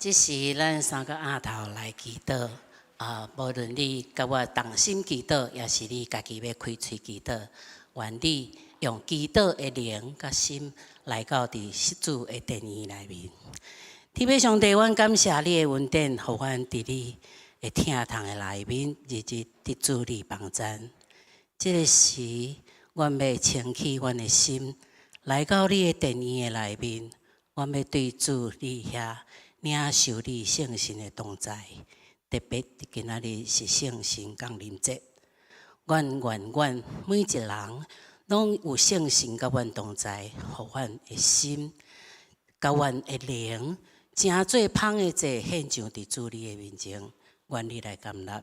這時咱三個額頭來祈禱。啊，無論你佮我同心祈禱，抑是你家己欲開喙祈禱，願你用祈禱的靈佮心來到佇主的殿院內面。天父上帝，阮感謝你的恩典，予阮佇你的疼痛的內面，日日得主你幫贊。這个時，阮欲清起阮的心，來到你的殿院的內面，阮欲對主你遐領受你聖神的同在。特別今仔日是聖神降臨節，阮願阮每一人攏有聖神佮阮同在，予阮的心、佮阮的靈，成做芳的祭獻上佇主你的面前，願你來甘納，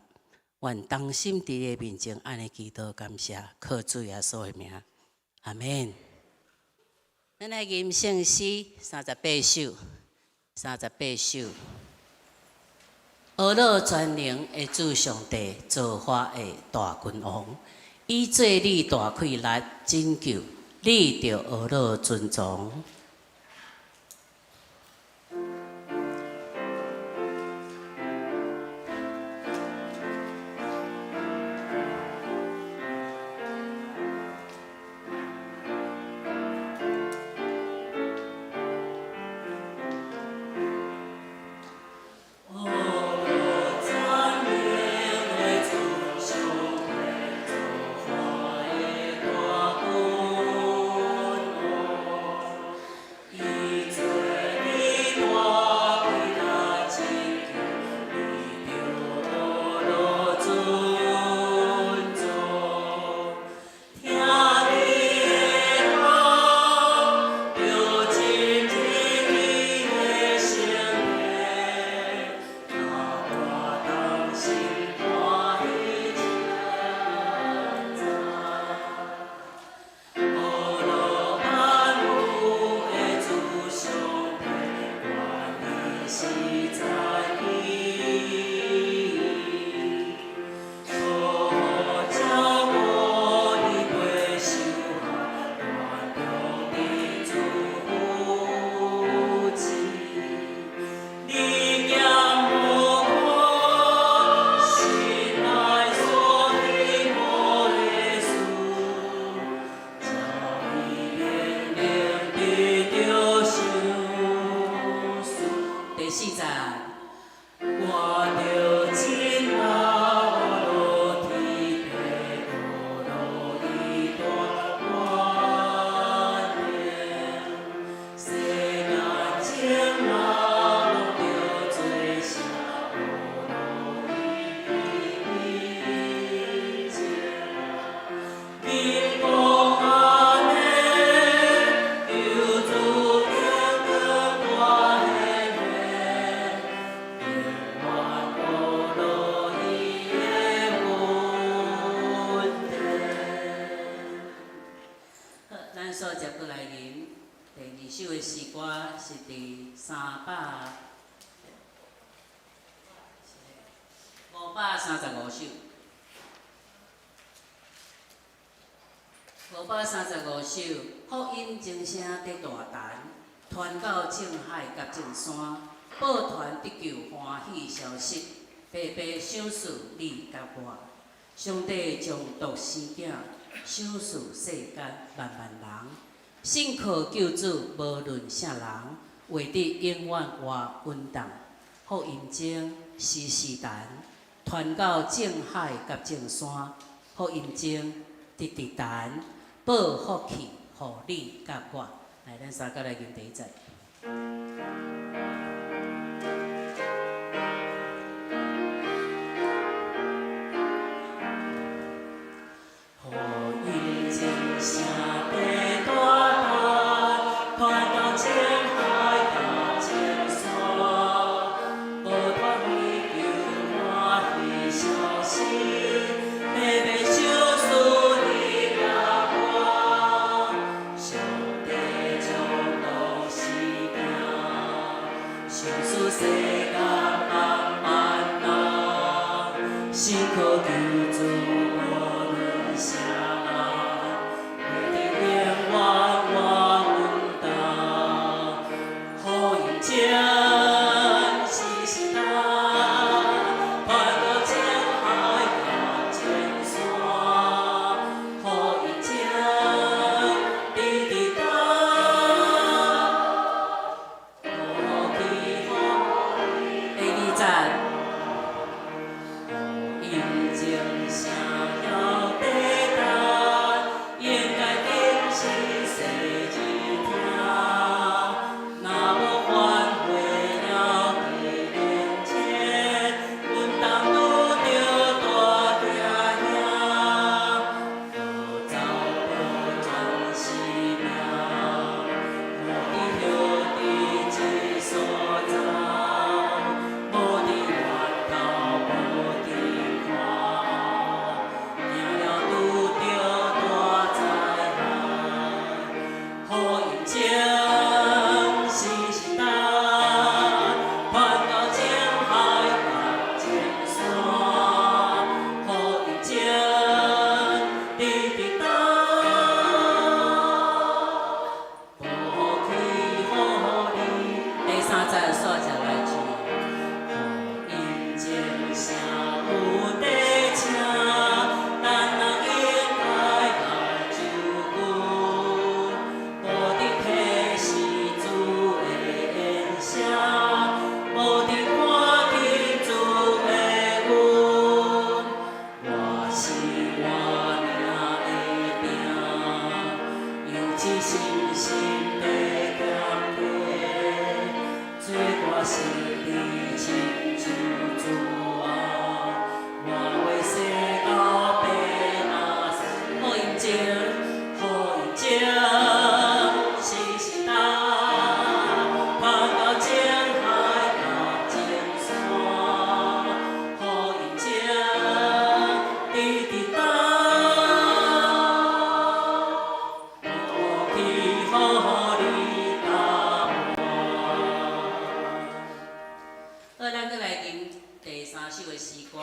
願同心佇你的面前，按呢祈禱感謝，靠主耶穌的名，阿們。咱來吟聖詩三十八首，三十八首。呵咾全能的主上帝，造化的大君王，伊做你大氣力拯救，你著呵咾尊崇。咱所接過來吟第二首的詩歌是佇三百535首，535首，福音鐘聲得大陳，傳到眾海佮眾山，報傳得救歡喜消息，白白賞賜你佮我。上帝將獨生囝賞賜世間萬萬人，信靠救主，無論啥人，會得永遠活穩當。福音鐘時時傳，傳到眾海佮眾山，福音鐘直直傳，報福氣予你佮我。來，咱三個來吟第一節。福音鐘聲得大陳，傳到眾海佮眾山，報傳得救歡喜消息，白白賞賜你佮我。上帝將獨生囝，賞賜世間萬萬人，信靠救主，無論啥人，會得永遠活穩當。福音鐘時實佇親像主啊，我會世到變阿好音情，好音情，時時擔，攀到情海甲情山，好音情，直直擔，去予你擔我。好，咱閣來吟第三首的詩歌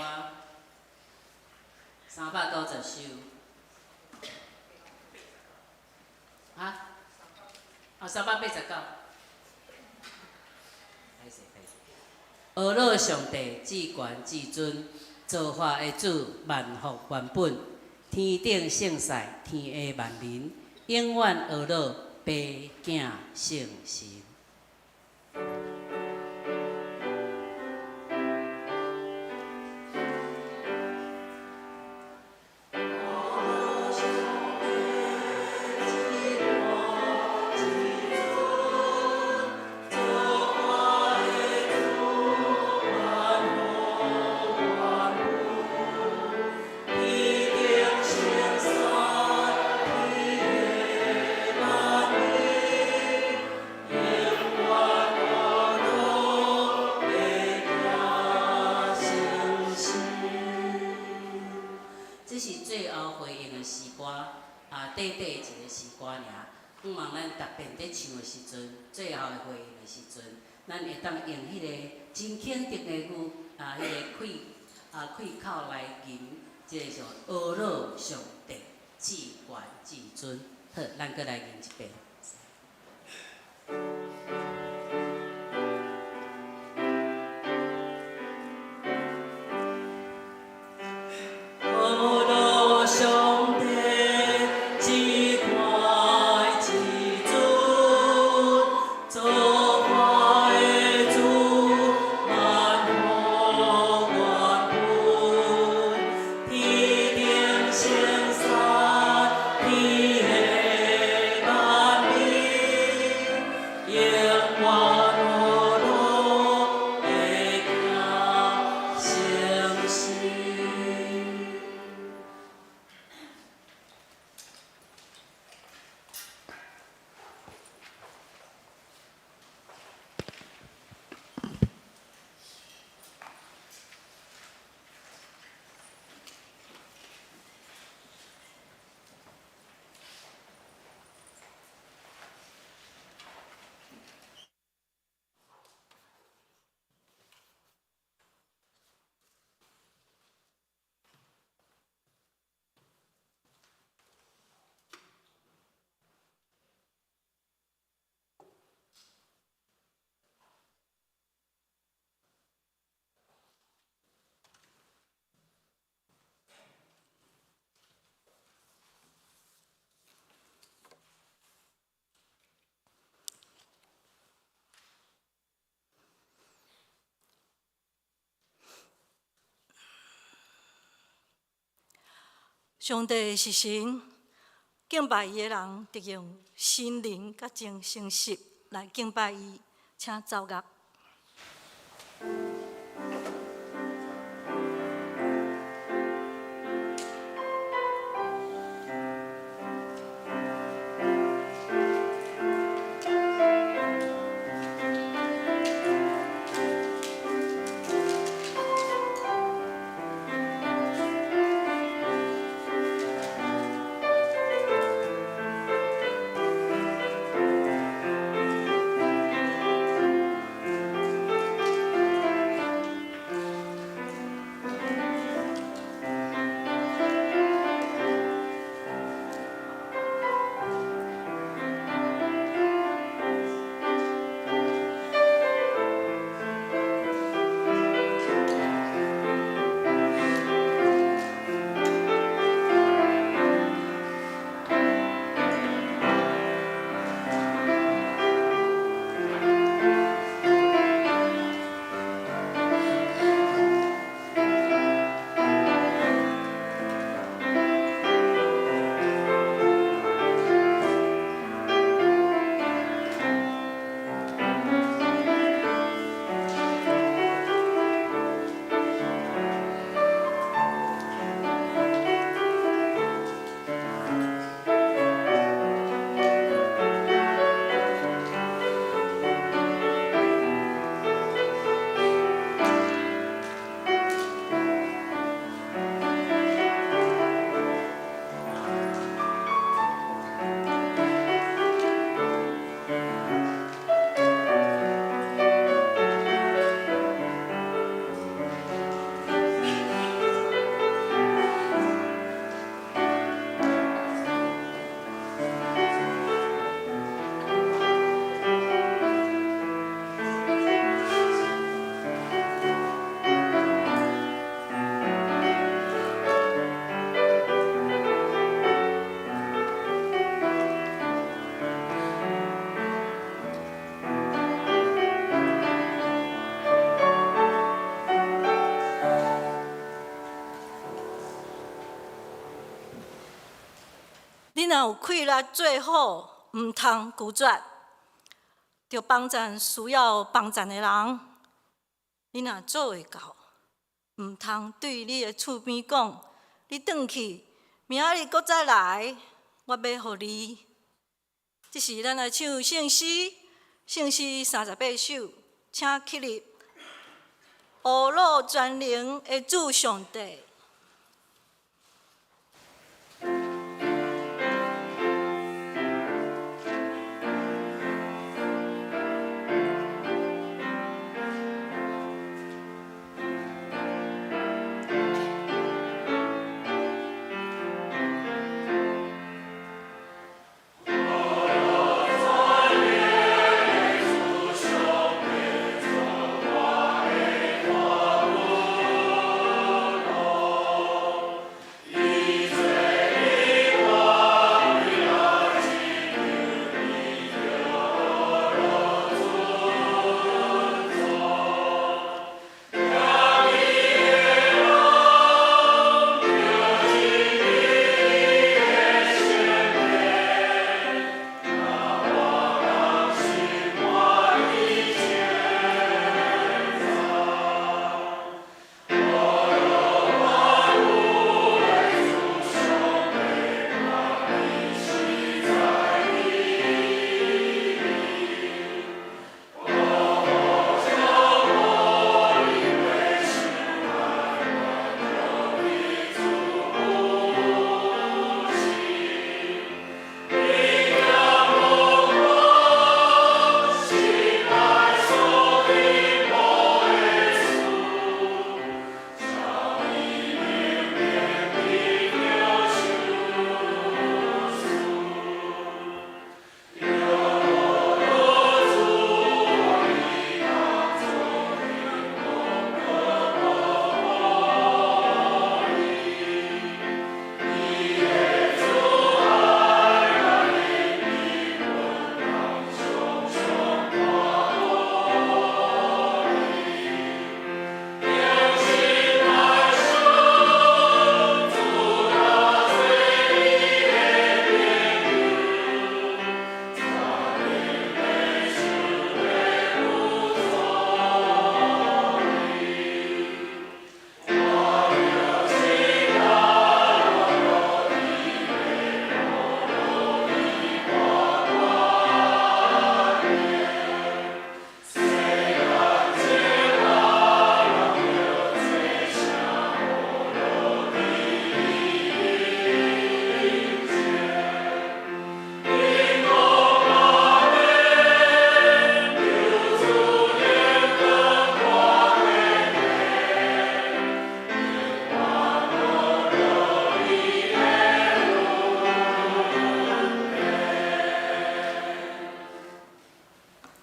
，390首。啊？哦，389。歹勢歹勢。阿樂上帝至懸至尊，造化的主，萬福原本，天頂聖賽，天下萬民，永遠阿樂爸囝聖神。這是最後回應的詩歌，啊，短短一個詩歌爾。向望咱逐遍佇唱的時陣，最後的回應的時陣，咱會當用彼個真肯定的語，啊，彼個開啊開口來吟，這個叫阿樂上帝至懸至尊。好，咱閣來吟一遍。阿樂上帝至懸至尊，造化的主，萬福原本，天頂聖賽，天下萬民，永遠阿樂爸囝聖神。 上帝是神，敬拜伊的人，得用心靈佮真誠實來敬拜伊，請奏樂。你若有氣力做好，毋通拒絕，著幫贊需要幫贊的人。你若做會到，毋通對你的厝邊講：你轉去，明仔日閣再來，我欲予你。這時咱來唱聖詩，聖詩38首，請起立。呵咾全能的主上帝。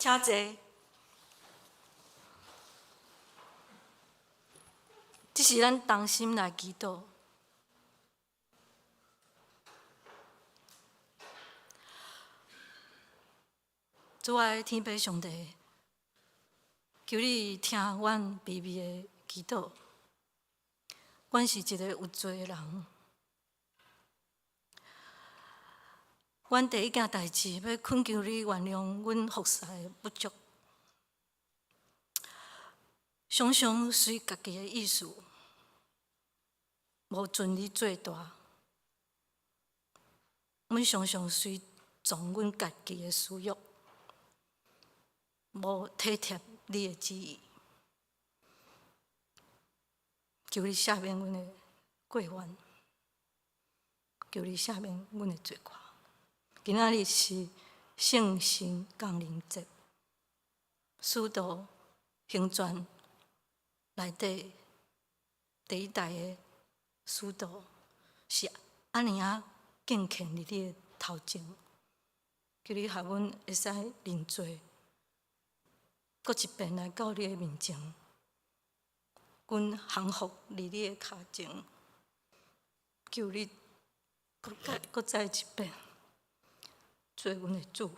請坐。這是咱同心來祈禱。主愛天父上帝，求你聽阮卑微的祈禱。阮是一个有罪的人。阮第一件代誌欲懇求你原諒阮服侍的不足，常常隨家己的意思，無盡你最大。阮常常隨從阮家己的私欲，無體貼你的旨意。求你赦免阮的過犯，求你赦免阮的罪過。今仔日是聖神降臨節，使徒行傳內底第一代的使徒是按呢仔敬虔佇你的頭前，求你予阮會使認罪，閣一遍來到你的面前，阮降服佇你的跤前，求你閣再一遍做阮的主。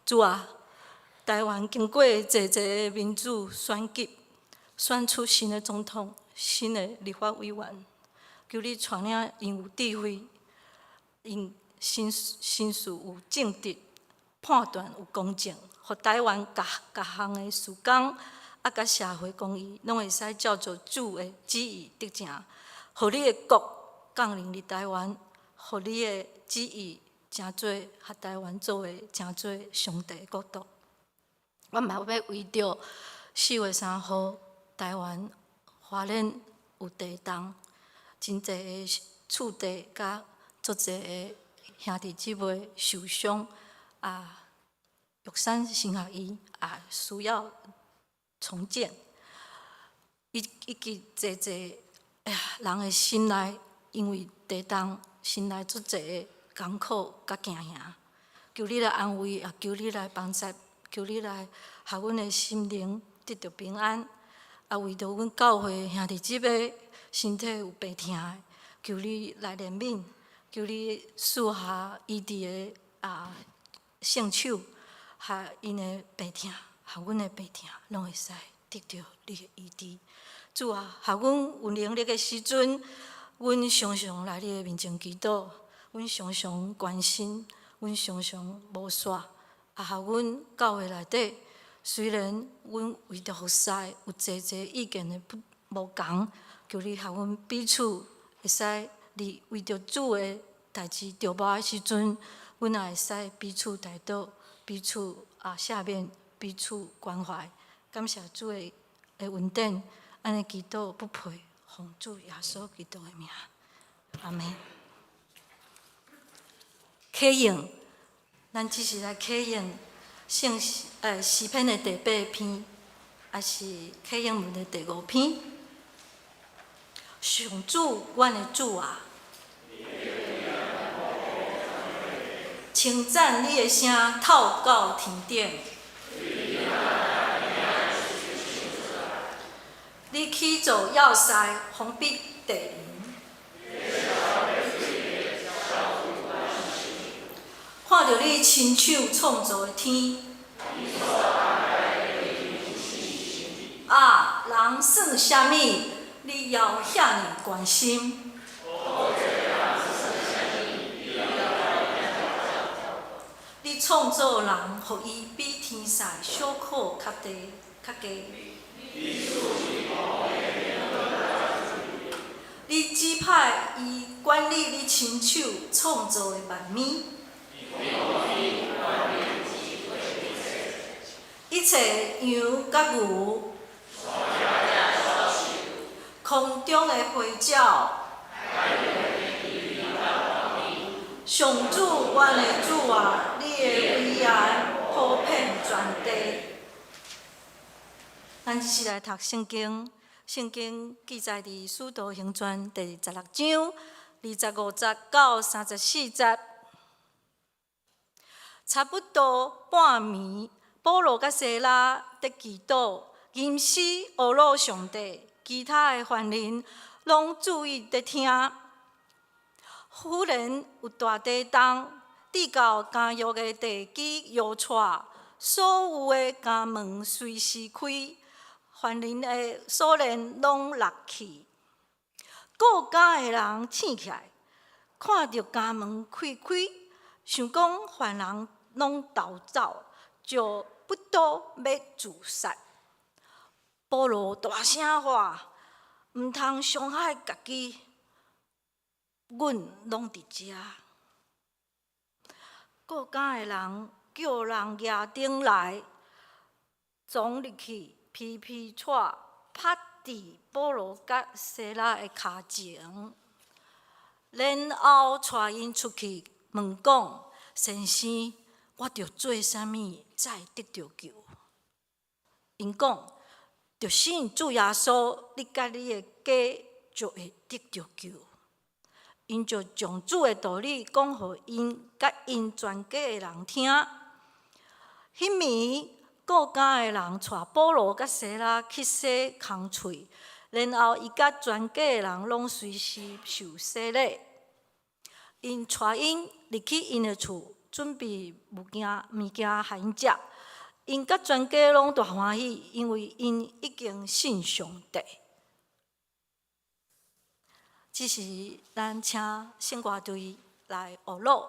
主啊，台灣經過濟濟民主選舉，選出新的總統、新的立法委員，求你帶領𪜶有智慧， 𪜶行事有正直，判斷有公正，予台灣各各項的事工，啊，佮社會公義，攏會使照著主的旨意得成。予你的國降臨佇台灣，予你的旨意成做予台灣做為成做上帝的國度。我嘛欲為著4月3號台灣花蓮有地動，真濟的厝地佮足濟的兄弟姊妹受傷啊，玉山神學院也需要重建，以及濟濟哎呀人的心內，因為地動，心內足濟的艱苦佮驚嚇，求你來安慰，也求你來幫助，求你來予阮的心靈得著平安。啊，為著阮教會兄弟姊妹身體有病疼的，求你來憐憫，求你賜下醫治的啊聖手，予𪜶的病疼，予阮的病疼，攏會使得著你的醫治。主啊，予阮有能力的時陣，阮常常來你的面前祈禱，阮常常關心，阮常常無散。啊，予阮教會內底，雖然阮為著服侍有濟濟意見的不無仝，求你予阮彼此會使佇為著主的代誌著無的時陣，阮也會使彼此代禱，彼此啊赦免，彼此關懷。感謝主的恩典，按呢祈禱不配，奉主耶穌基督的名，阿門。啟應，咱只是來啟應聖詩篇的第八篇，抑是啟應文的第五篇。上主，阮的主啊，稱讚你的聲透到天頂。你起造要塞，封閉地靈。看著你親手創造的天。啊，人算啥物？你猶遐爾關心。你創造人，予伊比天使小可較低較低。你指派伊管理你親手創造的萬物。一切羊佮牛，空中的飛鳥，上主，阮的主啊，你的威嚴普遍全地。咱這次來讀聖經，聖經記載佇《使徒行傳》第16章25節到34節。差不多半暝，保羅佮西拉佇祈禱，吟詩呵咾上帝，其他的犯人攏注意佇聽。忽然有大地動，至到監獄的地基搖掣，所有的監門隨時開，犯人的鎖鏈攏落去。顧監的人醒起來，看著監門開開，想講犯人攏逃走，就不都欲自殺。保羅大聲喊：毋通傷害家己！阮攏佇遮。顧監的人叫人舉燈來，衝入去，皮皮掣，拍佇保羅佮西拉的跤前，然後帶𪜶出去，問講：先生，我著做啥物才會得著救？𪜶講：著信主耶穌，你佮你的家就會得著救。𪜶就將主的道理講予𪜶佮𪜶全家的人聽。彼暝，顧監的人帶保羅佮西拉去洗空喙，然後伊佮全家的人攏隨時受洗禮。𪜶帶𪜶入去𪜶的厝，準備物件予𪜶食。𪜶佮全家攏大歡喜，因為𪜶已經信上帝。這時咱請聖歌隊。來學樂。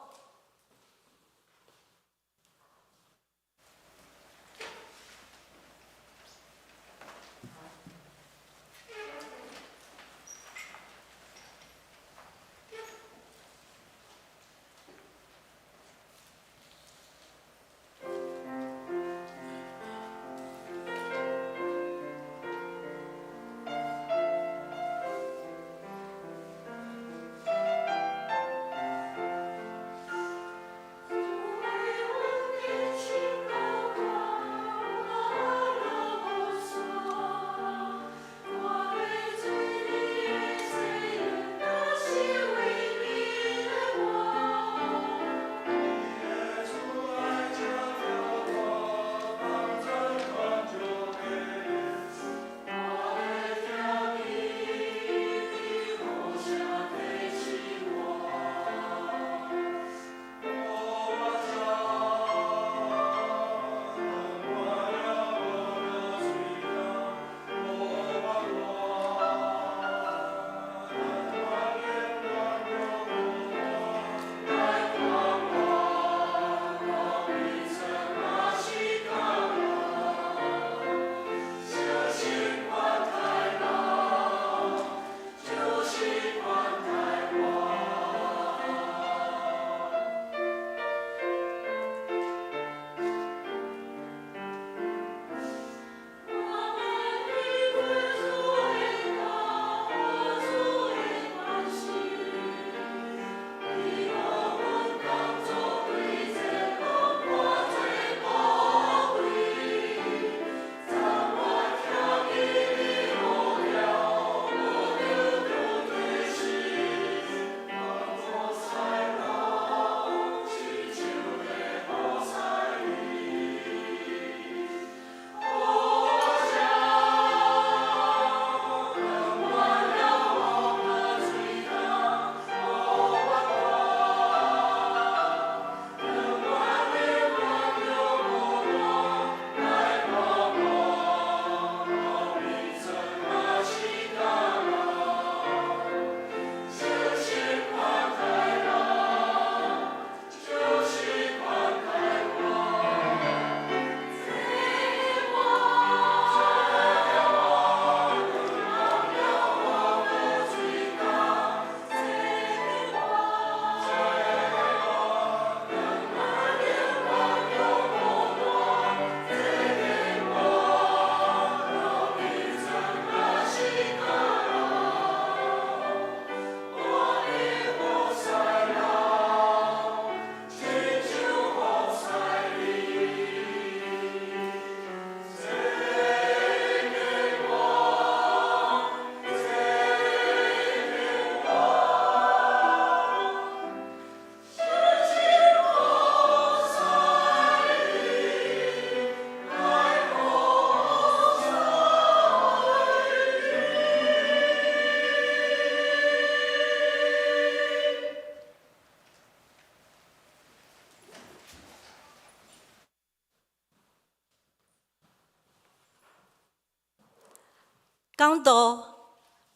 講道，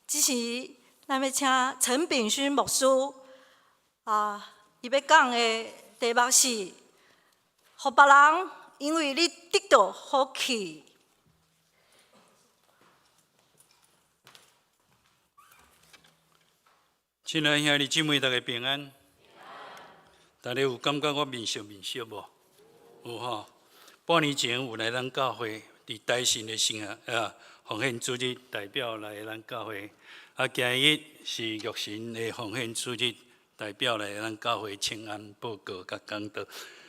這時咱欲請陳炳勳牧師啊，伊欲講的題目是：予別人因為你得著福氣。親愛兄弟姊妹，大家平安。大家有感覺我面熟面熟無？有吼。半年前有來咱教會，佇台新的聖啊奉獻主日代表來咱教會。啊，今日是玉神的奉獻主日代表來咱教會請安報告佮講道。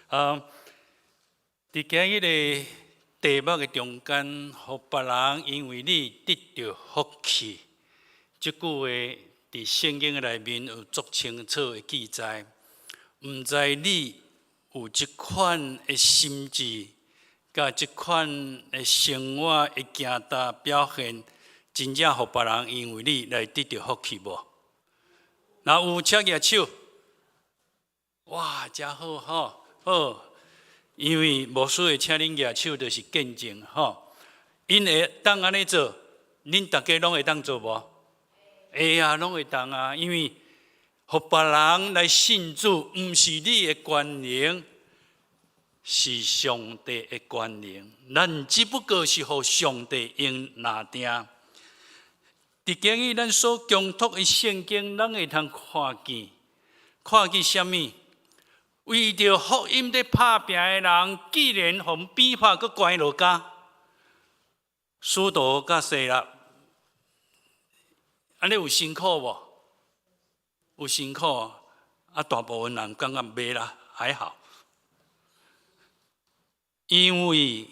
啊，佇今日的題目的中間，予別人因為你得著福氣，這句話佇聖經內面有足清楚的記載。毋知你有這款的心志，佮這款的生活的行動表現，真正予別人因為你來得著福氣無？若有，請舉手。哇，誠好吼，好，因為牧師會請恁舉手，就是見證吼。𪜶會當按呢做，恁逐家攏會當做無？會啊，攏會當啊，因為予予別人來信主，毋是你的權能，是上帝的權能。咱只不過是予上帝用拿定。佇今日咱所恭讀的聖經，咱會通看見，看見啥物？為著福音咧拍拚的人，竟然予鞭拍，閣關落監。使徒佮西拉，按呢有辛苦無？有辛苦啊！大部分人感覺袂啦，還好。因為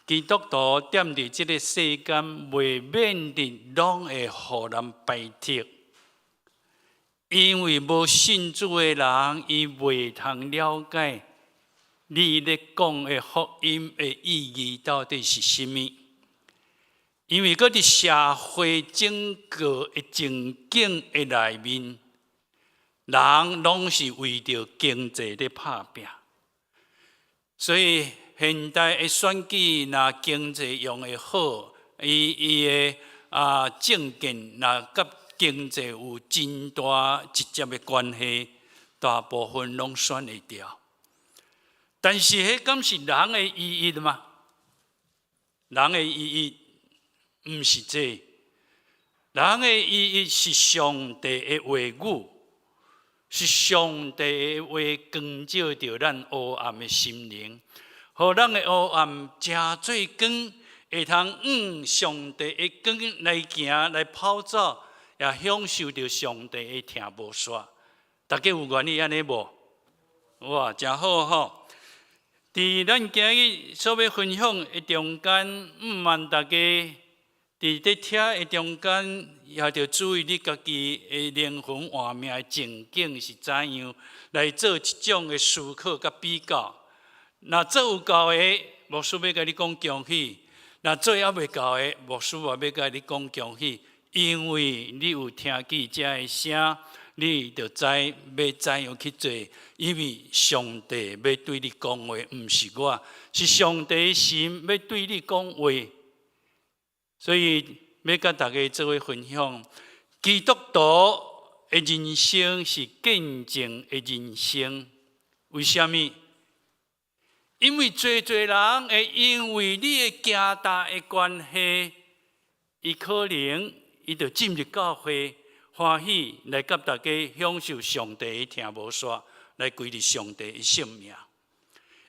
基督徒踮佇這个世間，袂免得攏會予人排斥。因為無信主的人，伊袂通了解你咧講的福音的意義到底是啥物。因為閣佇社會整個的情景的內面，人攏是為著經濟咧拍拚，所以現代的選舉，若經濟用會好，伊伊的啊政見若佮經濟有真大直接的關係，大部分攏選會著。但是，彼敢是人的意義嗎？人的意義毋是這個，人的意義是上帝的話語，是上帝的話光照著咱黑暗的心靈，予咱的黑暗成做光，會通向上帝的光來行來跑走，也享受著上帝的疼無煞。大家有願意按呢無？哇，誠好吼！佇咱今日所欲分享的中間，毋瞞大家佇咧聽的中間，也著注意你家己的靈魂活命的情景是怎樣，來做一種的思考佮比較。若做有夠的，牧師欲共你講恭喜；若做猶未夠的，牧師嘛欲共你講恭喜。因為你有聽見這个聲，你就知欲怎樣去做。因為上帝欲對你講話，毋是我，是上帝神欲對你講話。所以欲佮大家做伙分享，基督徒的人生是見證的人生。為啥物？因為濟濟人會因為你的行動的關係，伊可能伊就進入教會，歡喜來佮大家享受上帝的疼無煞，來歸入上帝的聖名。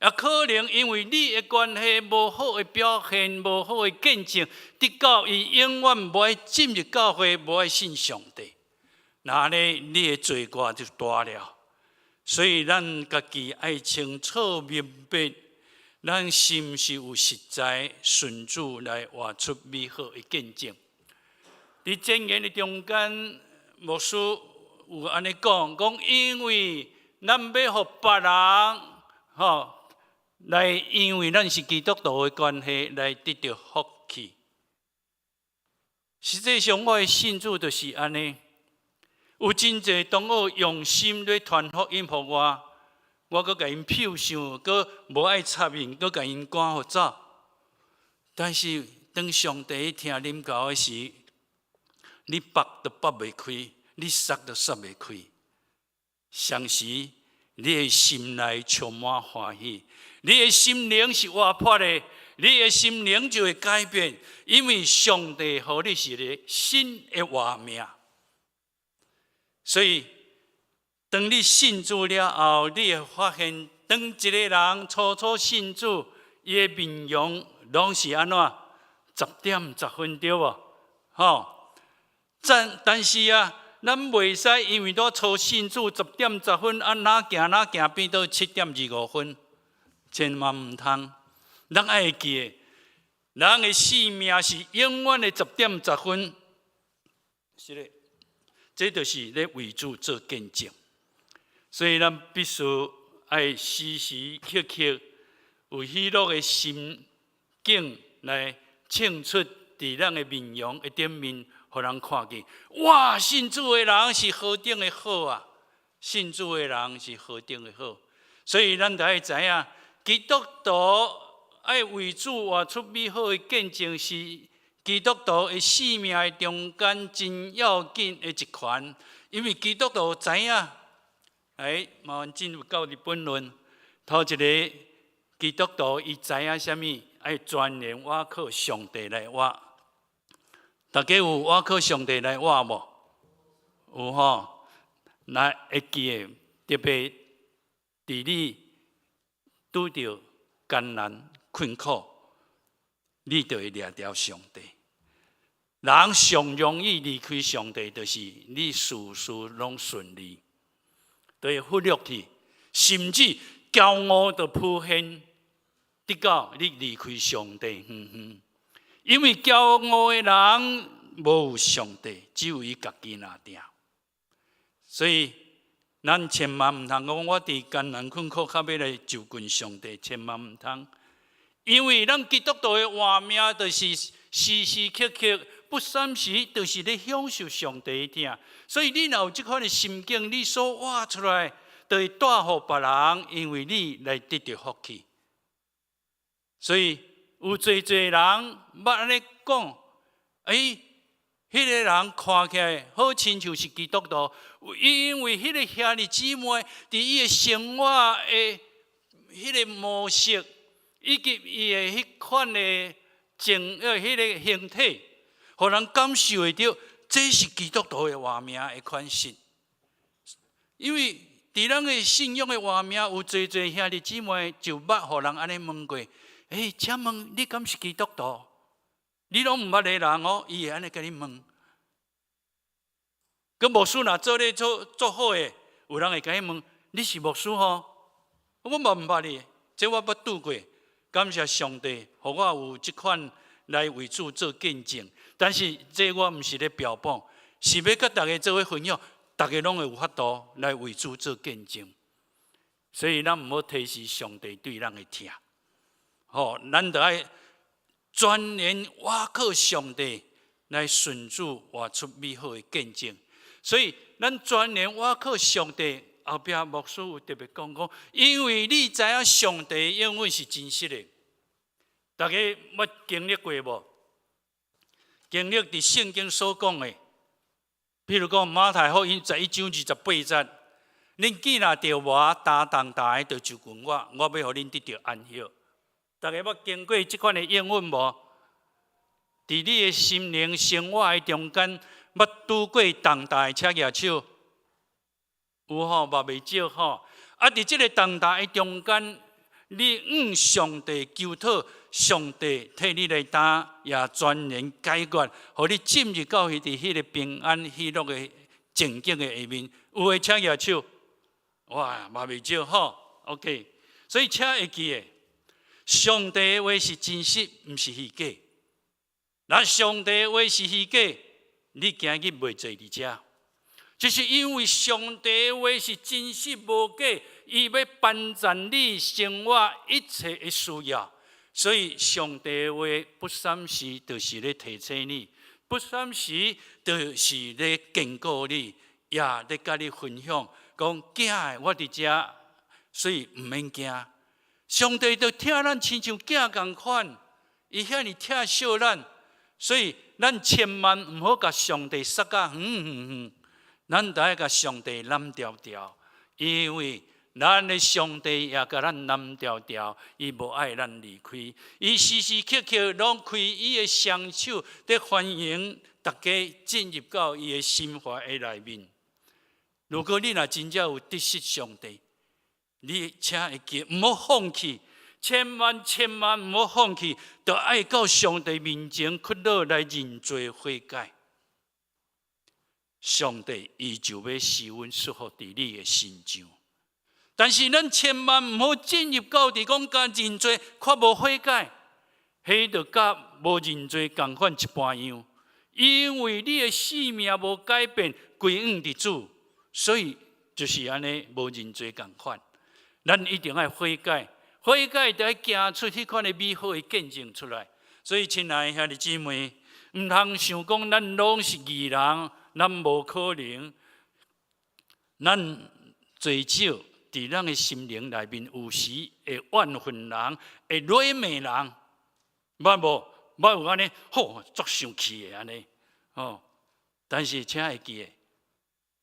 也可能因為你的關係無好的表現，無好的見證，直到伊永遠無愛進入教會，無愛信上帝。那按呢，你的罪過就大了。所以咱家己愛清楚明白，咱是毋是有實在順主來活出美好的見證。佇箴言的中間，牧師有按呢講，講因為咱欲予別人，吼，來因為咱是基督徒的關係來得著福氣。實際上，我的信主就是按呢。有真濟同學用心咧傳福音予我，我閣共𪜶翕相，閣無愛插𪜶，閣共𪜶趕予走。但是當上帝疼臨到的時，你縛都縛袂開，你捒都捒袂開。相時，你的心內充滿歡喜，你的心靈是活潑的，你的心靈就會改變，因為上帝予你是一个新的活命。所以，當你信主了後，你會發現，當一个人初初信主，伊的面容攏是按怎？10點10分對無？吼！但但是啊，咱袂使因為拄初信主十點十分，啊哪行哪行變到7點25分，千萬毋通。咱愛會記得，人的生命是永遠的十點十分，是的。這就是咧為主做見證，所以咱必須愛時時刻刻有喜樂的心境來唱出佇咱的面容的頂面，予人看見。哇！信主的人是何等的好啊！信主的人是何等的好，所以咱著愛知影，基督徒愛為主活出美好的見證，是基督徒的生命的中間真要緊的一環，因為基督徒知影，哎，麻煩進入到日本論，頭一个基督徒伊知影啥物？愛全然倚靠上帝來活。大家有倚靠上帝來活無？有吼？來會記得，特別佇你拄著艱難困苦，你就會掠著上帝。人上容易離開上帝，就是你事事攏順利，就會忽略去，甚至驕傲就浮現，直到你離開上帝遠遠。因為驕傲的人無有上帝，只有伊家己爾定。所以，咱千萬毋通講我佇艱難困苦，較欲來就近上帝，千萬毋通。因為咱基督徒的活命，就是時時刻刻不三時，就是咧享受上帝的疼。所以你若有這款的心境，你所活出來，就會帶予別人，因為你來得著福氣。所以有濟濟人捌按呢講，欸，彼个人看起來好親像是基督徒，因為彼个兄弟姊妹佇伊的生活的彼个模式，以及伊的彼款的情彼个形體，予人感受會著，這是基督徒的活命的款式。因為佇咱的信仰的活命，有濟濟兄弟姊妹就捌予人按呢問過，欸，請問你敢是基督徒？你攏毋捌的人哦，伊會按呢共你問。佮牧師若做咧做做好的，有人會共伊問：你是牧師吼？我嘛毋捌你，這我捌拄過。感謝上帝，予我有這款來為主做見證。但是這我毋是咧標榜，是欲佮大家做伙分享，逐家攏會有法度來為主做見證。所以咱毋好提示上帝對咱的疼，吼，咱著愛全然倚靠上帝來順主活出美好的見證。所以咱全然倚靠上帝，後壁牧師有特別講講，因為你知影上帝應允是真實的。大家捌經歷過無？經歷佇聖經所講的，譬如講馬太福音11章28節，恁既若著無擔重擔的，就就近我，我欲予恁得著安息。大家捌經過這款的應允無？佇你的心靈生活的中間，捌拄過重擔的，請舉手。有吼，嘛袂少吼。啊，佇這个重擔的中間，你向上帝求討，上帝替你來擔，也全然解決，予你進入到佇彼个平安喜樂的情景的下面。有的請舉手。哇，嘛袂少吼。OK，所以請會記得，上帝的話是真實，毋是虛假。若上帝的話是虛假，你今日袂坐佇遮。就是因為上帝的話是真實無假，伊欲幫贊你生活一切的需要，所以上帝的話不三時就是咧提醒你，不三時就是咧堅固你，也咧佮你分享，講囝兒，我佇遮，所以毋免驚。上帝就疼咱親像囝仝款，伊遐爾疼惜咱，所以咱千萬毋好共上帝捒甲遠遠遠。咱著愛共上帝攬牢牢，因為咱的上帝也共咱攬牢牢，伊無愛咱離開，伊時時刻刻攏開伊的雙手，佇歡迎大家進入到伊的心懷的內面。如果你若真正有得失上帝，你請會記，毋好放棄，千萬千萬毋好放棄，著愛到上帝面前屈膝來認罪悔改。上帝伊就欲施恩祝福佇你的身上，但是咱千萬毋好進入到佇講共認罪，卻無悔改，彼就佮無認罪仝款一般樣。因為你的生命無改變，歸向佇主，所以就是按呢無認罪仝款。咱一定愛悔改，悔改就愛行出彼款的美好的見證出來。所以，親愛的兄弟姊妹，毋通想講咱攏是義人。咱無可能，咱最少佇咱的心靈內面有時會怨恨人，會罵人，捌無？無有按呢，吼，足生氣的按呢，吼。但是請會記得，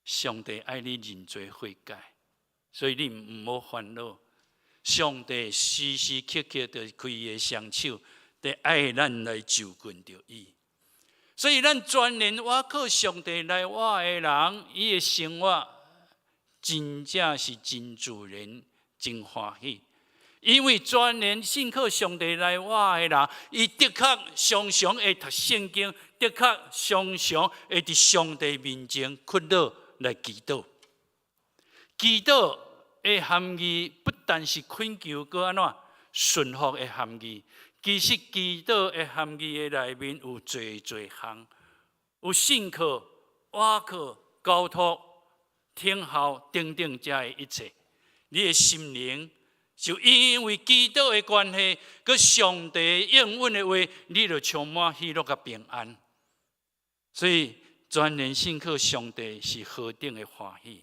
上帝愛你認罪悔改，所以你毋好煩惱。上帝時時刻刻都開伊的雙手，佇愛咱來就近著伊。所以咱全然倚靠上帝來活的人，伊的生活真正是真自然、真歡喜。因為全然信靠上帝來活的人，伊的確常常會讀聖經，的確常常會佇上帝面前屈膝來祈禱。祈禱的含義不但是懇求，閣按怎順服的含義。其實祈禱的含義的內面有濟濟項，有信靠、倚靠、交託、聽候等等這的一切。你的心靈就因為祈禱的關係，閣上帝應允的話，你就充滿喜樂佮平安。所以全然信靠上帝是何等的歡喜。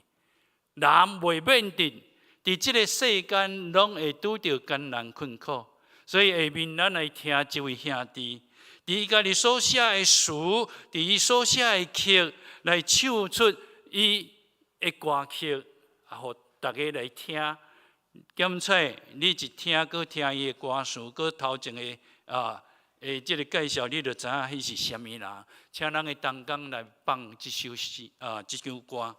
人袂免得佇這个世間，攏會拄著艱難困苦。所以下面咱來聽這位兄弟，佇伊家己所寫的詞，佇伊所寫的曲，來唱出伊的歌曲，啊，予大家來聽。檢采你一聽，閣聽伊的歌詞，閣頭前的啊，的這个介紹，你就知影彼是啥物人。請咱的同工來放這首詩啊，這首歌。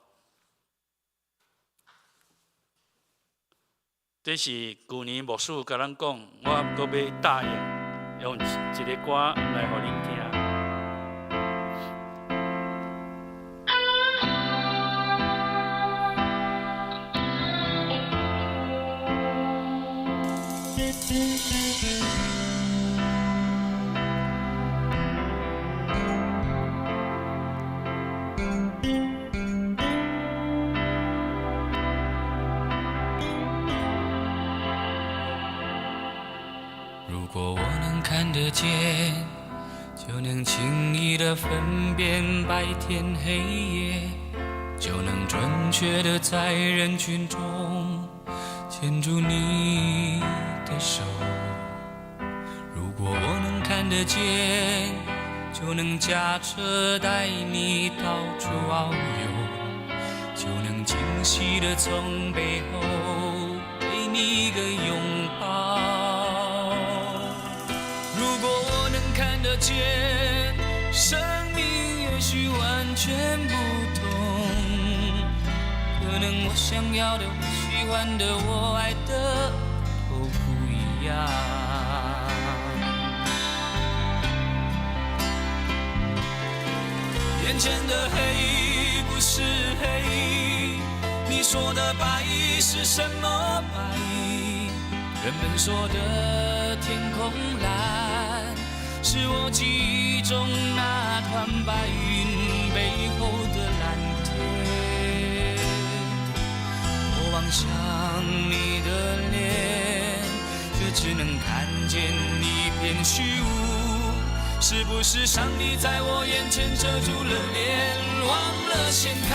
這是舊年牧師共咱講，我閣欲答應用一个歌來予恁聽。如果我能看得見，就能輕易地分辨白天黑夜，就能準確地在人群中牽住你的手。如果我能看得見，就能駕車帶你到處遨遊，就能驚喜地從背後給你一個擁抱。如果我能看得見，生命也許完全不同。可能我想要的、我喜歡的、我愛的都不一樣。眼前的黑不是黑，你說的白是什麼白？人們說的天空藍，是我記憶中那團白雲背後的藍天。我望向你的臉，卻只能看見一片虛無。是不是上帝在我眼前遮住了臉，忘了掀開？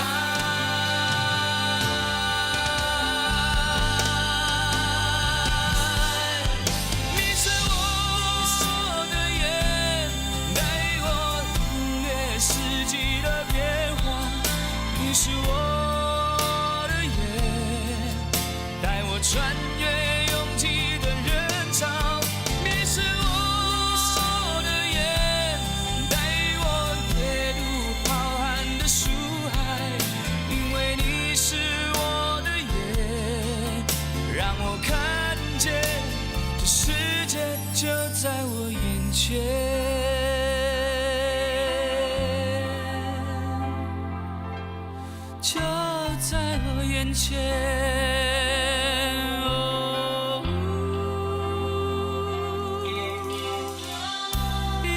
你是我的眼，帶我領略四季的變化。你是我的眼，帶我穿越擁擠的人潮。你是我的眼，帶我閱讀浩瀚的書海。因為你是我的眼，讓我看見這世界就在我眼前，就在我眼前。哦耶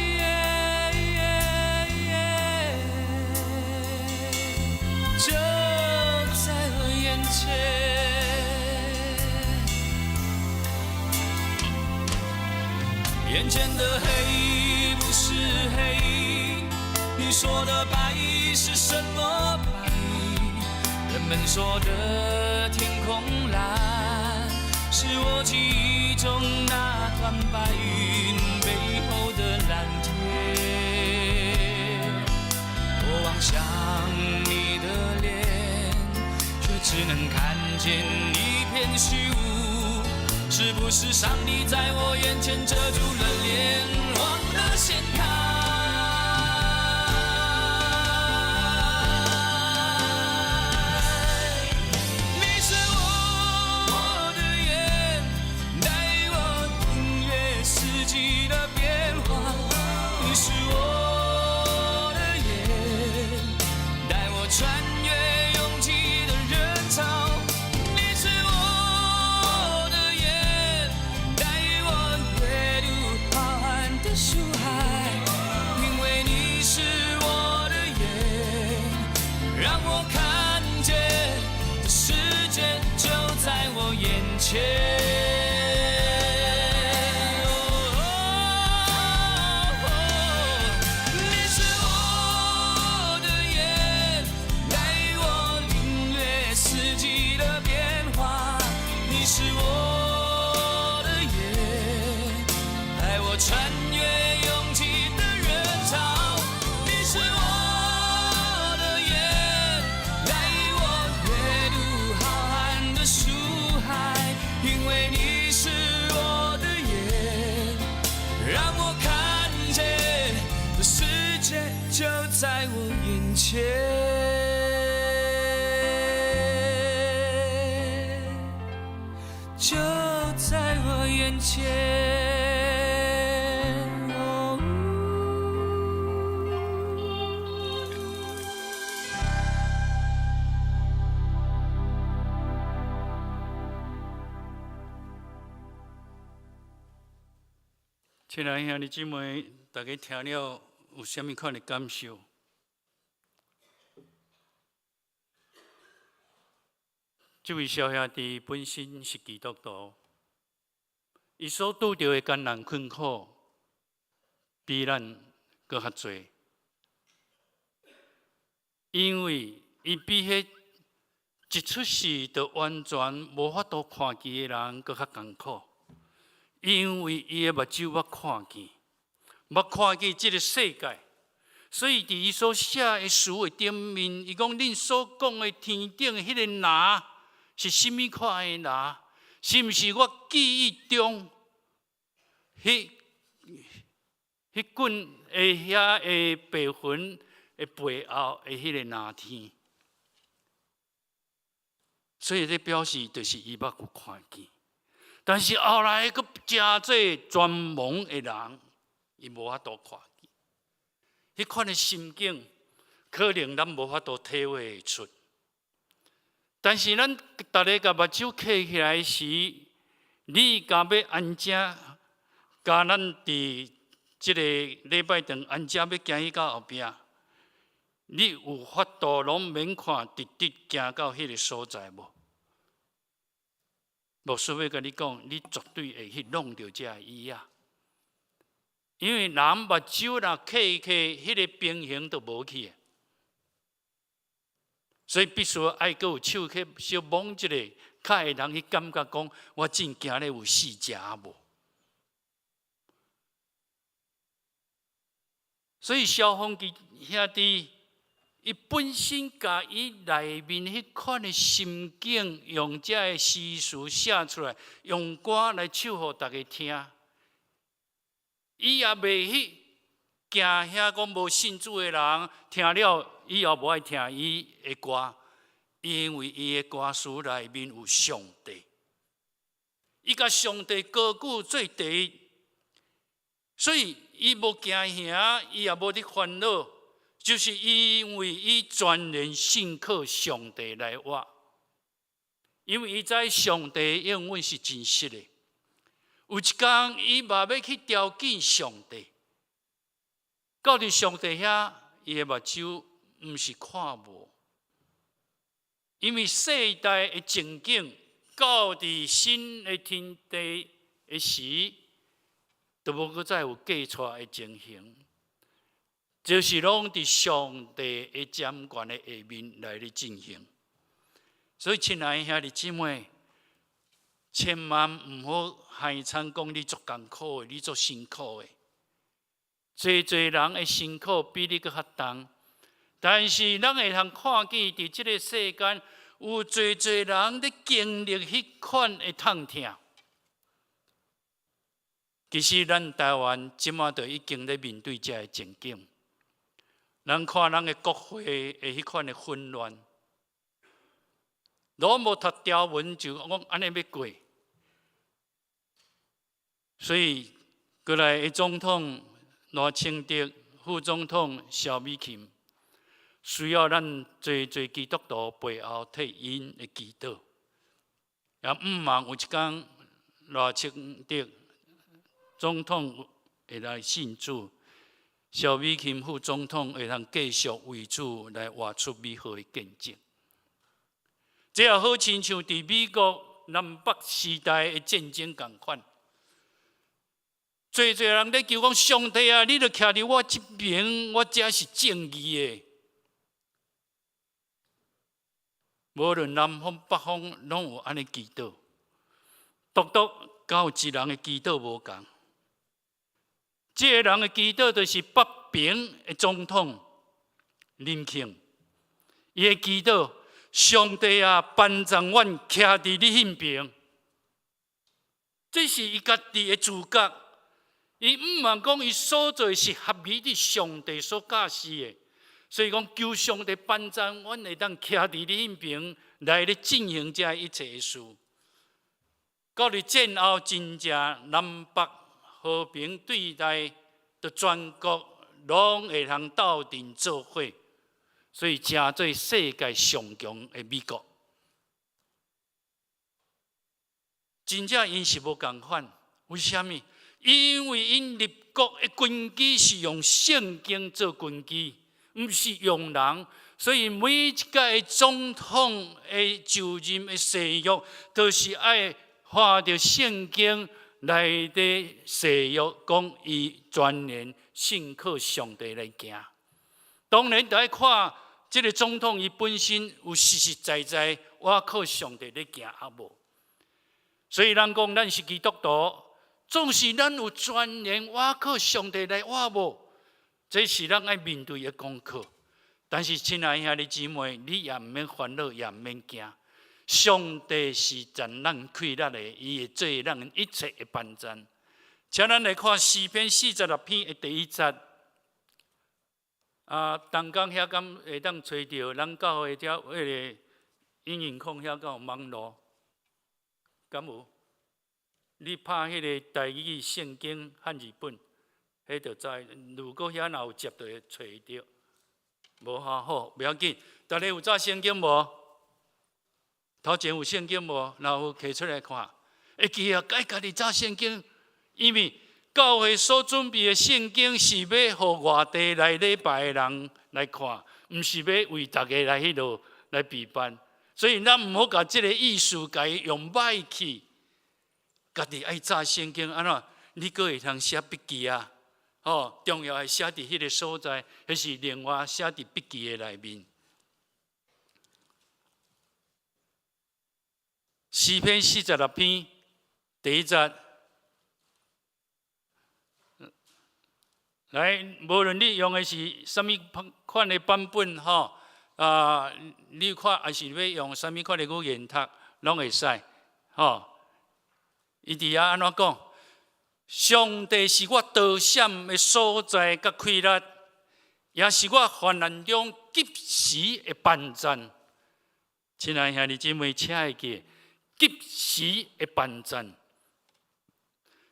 耶耶耶，就在我眼前。眼前的黑不是黑，你說的白是什麼白？人們說的天空藍，是我記憶中那團白雲背後的藍天。我望向你的臉，卻只能看見一片虛無。是不是上帝在我眼前遮住了臉，忘了掀開？你是我的眼，帶我領略四季的變化。你是我的眼，帶我穿越擁擠的人潮。你是我的眼，帶我閱讀浩瀚的書海。因為你是我的眼，讓我看見這世界就在我眼前。你是我的眼，帶我領略四季的變化。你是我的眼，帶我穿越擁擠的人潮。你是我的眼，帶我閱讀浩瀚的書海。因為你是我的眼，讓我看見這世界就在我眼前，就在我眼前。哦。親愛兄弟姊妹，大家聽了有啥物款的感受？這位小兄弟本身是基督徒，伊所拄著的艱難困苦，比咱閣較濟，因為伊比彼一出世就完全無法度看見的人閣較艱苦。因為伊的目睭捌看見，捌看見這个世界，所以佇伊所寫的詩的頂面，伊講恁所講的天頂的彼个林是啥物款的林？是毋是我記憶中彼棍的遐的白雲的背後的彼个藍天？所以這表示就是伊捌有看見。但是後來閣誠濟全盲的人，伊無法度看見，彼款的心境，可能咱無法度體會會出。但是咱逐个共目睭閉起來時，你敢欲按怎？共咱佇這个禮拜堂按怎欲行去到後壁？你有法度攏免看，直直行到彼个所在無？牧師欲共你講，你絕對會去弄著這个椅仔，因為人目睭若閉起，彼个平衡就無去。所以必須愛閣有手去小摸一下，較會通去感覺講，我正行咧有四隻無。所以蕭芳吉兄弟，伊本身共伊內面彼款的心境，用這个詩詞寫出來，用歌來唱予大家聽。伊也袂去驚遐講無信主的人聽了以後無愛聽伊的歌，因為伊的歌詞內面有上帝，伊共上帝高舉做第一，所以伊無驚嚇，伊也無佇煩惱，就是因為伊全然信靠上帝來活，因為伊知上帝應允是真實的。有一工，伊嘛欲去挑戰上帝，到佇上帝遐，伊的目睭毋是看無，因為世代的情景到佇新的天地的時，都無閣再有過錯的情形，就是攏佇上帝的掌權的下面來咧進行。所以，親愛的兄弟姊妹，千萬毋好害慘講你足艱苦的，你足辛苦的。濟濟人的辛苦比你閣較重，但是咱會通看見佇這个世間有濟濟人咧經歷彼款的痛疼。其實咱台灣這馬就已經咧面對這个情景。咱看咱的國會的彼款的混亂，攏無讀條文就講按呢欲過，所以過來的總統賴清德、副總統蕭美琴，需要咱濟濟基督徒背後替𪜶的祈禱。也毋望有一工賴清德總統會來信主，蕭美琴副總統會通繼續為主來活出美好的見證。這也好親像佇美國南北時代的戰爭仝款。濟濟人咧求講上帝啊，你著徛佇我這邊，我才是正義的。無論南方北方，攏有按呢祈禱。獨獨敢有一人的祈禱無仝。這个人的祈禱就是北爿的總統林肯，伊的祈禱，上帝啊，幫助阮徛佇你彼爿，這是伊家己的自覺。伊毋望講伊所做的是合宜佇上帝所教示的，所以講求上帝幫助阮會當徛佇你彼爿來咧進行這一切的事。到佇戰後真正南北和平對待，著全國攏會通鬥陣做伙，所以成做世界上強的美國。真正𪜶是無仝款，為啥物？因為𪜶立國的根基是用聖經做根基，毋是用人，所以每一屆總統的就任的誓約，都是愛看著聖經來咧誓約，講伊全然信靠上帝來行。當然，著愛看這个總統伊本身有實實在在倚靠上帝咧行抑無。所以咱講，咱是基督徒。總是咱有全然倚靠上帝來活無？這是咱愛面對的功課。但是，親愛兄弟姊妹，你也毋免煩惱，也毋免驚。上帝是賜咱氣力的，伊會做咱一切的幫助。請咱來看詩篇46篇的第一節。啊，東港遐敢會當揣著咱教會遮彼个影音控遐敢有網路？敢有？你拍彼个台語聖經漢字本，彼就知。如果遐若有接，就會揣著。無吼，好，袂要緊。逐家有紮聖經無？頭前有聖經無？若有摕出來看。會記啊，愛家己紮聖經，因為教會所準備的聖經是欲予外地來禮拜的人來看，毋是欲為逐家來彼落來備辦。所以咱毋好共這个意思共伊用歹去。家己愛紮聖經，按怎？你閣會通寫筆記啊？吼，重要的寫佇彼个所在，彼是另外寫佇筆記的內面。詩篇46篇第一節，來，無論你用的是啥物款的版本，吼，啊，你看抑是欲用啥物款的語言讀，攏會使，吼。伊佇遐按怎講？上帝是我逃閃的所在，佮氣力，也是我患難中及時的幫贊。親愛兄弟姊妹，請會記，及時的幫贊，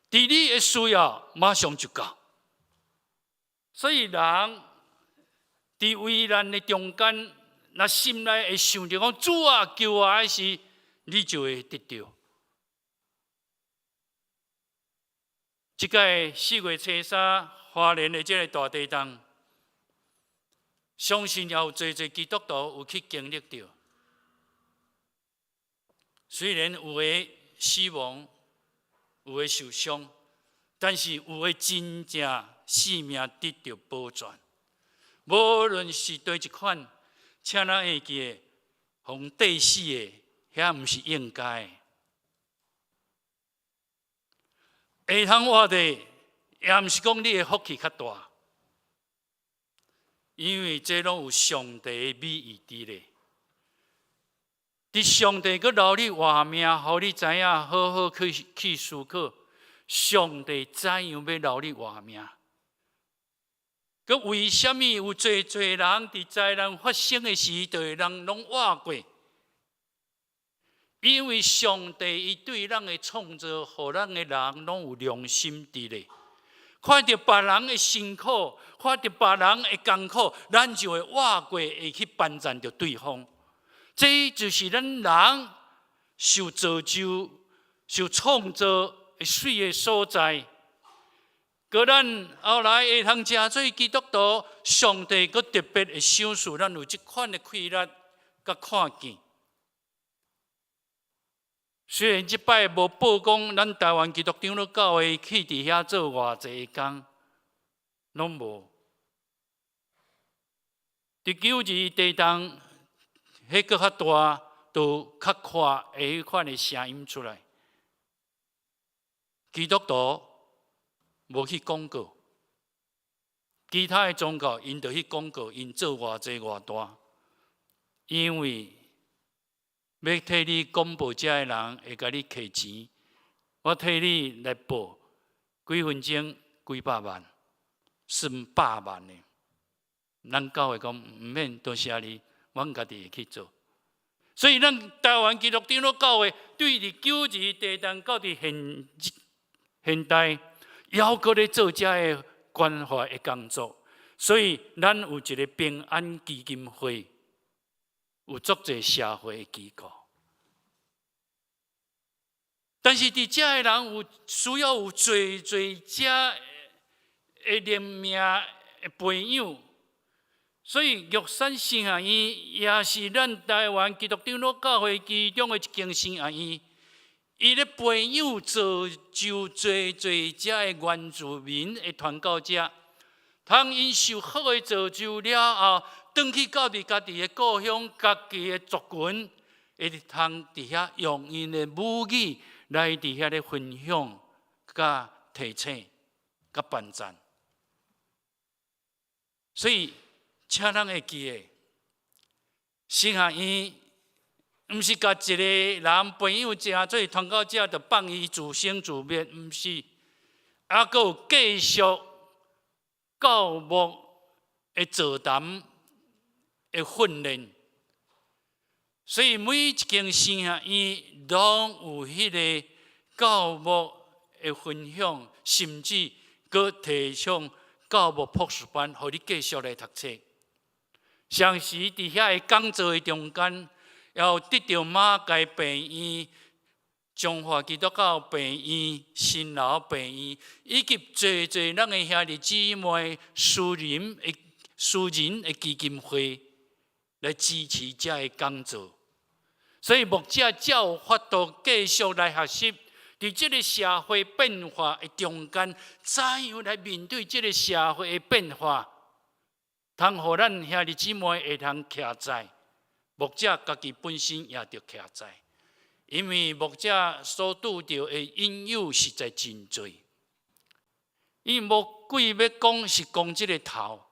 佇你的需要，馬上就到。所以人佇危難的中間，若心內會想著講主啊，救我的時，你就會得著。這屆4月初三，花蓮的這个大地震，相信也有濟濟基督徒有去經歷著。雖然有的死亡，有的受傷，但是有的真正性命得著保全。無論是佗一款，請咱會記得，予硩死的，遐毋是應該的。會通活的，也毋是講你的福氣較大。因為這攏有上帝的美意佇咧。佇上帝閣留你活命，予你知影好好去思考，上帝怎樣欲留你活命？閣為啥物有濟濟人佇災難發生的時，就會人攏活過？因為上帝伊對咱的創造，予咱的人攏有良心佇咧。看著別人的辛苦，看著別人的艱苦，咱就會活過，會去幫贊著對方。這就是咱人受造就、受創造的媠的所在。閣咱後來會通成做基督徒，上帝閣特別會賞賜咱有這款的氣力佮看見。雖然這擺無報講，咱台灣基督長老教會去佇遐做偌濟工，攏無。佇九二一地動，彼閣較大，就較快的彼款的聲音出來。基督徒無去廣告，其他的宗教𪜶就去廣告，𪜶做偌濟偌大，因為欲替你廣播這的人會共你提錢，我替你來報幾分鐘幾百萬，算百萬的。咱教會講毋免多謝你，阮家己會去做。所以咱台灣基督長老教會對佇九二一地動到佇現現代，猶閣咧做這个關懷的工作。所以咱有一個平安基金會，有足濟社會的機構。但是佇遮的人有需要有濟濟遮的靈命的培養，所以玉山神學院也是咱台灣基督長老教會其中的一間神學院，伊咧培養造就濟濟遮的原住民的傳教者，通𪜶受好的造就了後，轉去到佇家己的故鄉、家己的族群，會通佇遐用𪜶的母語來佇遐咧分享、佮提醒、佮幫贊。所以，請咱會記得，神學院毋是共一個人培養成做傳教者，就放伊自生自滅，毋是，猶閣有繼續教牧的座談的訓練。所以每一間神學院攏有彼個教牧的分享，甚至閣提倡教牧博士班，予你繼續來讀冊。同時佇遐个講座的中間，也有得著馬偕病院、中華基督教病院、新樓病院，以及濟濟咱的兄弟姊妹私人的基金會來支持這个講座。所以牧者才有法度繼續來學習，佇這个社會變化的中間，怎樣來面對這个社會的變化，通予咱兄弟姊妹會通徛在，牧者家己本身也著徛在，因為牧者所拄著的引誘實在真濟。伊魔鬼欲講是講這个頭，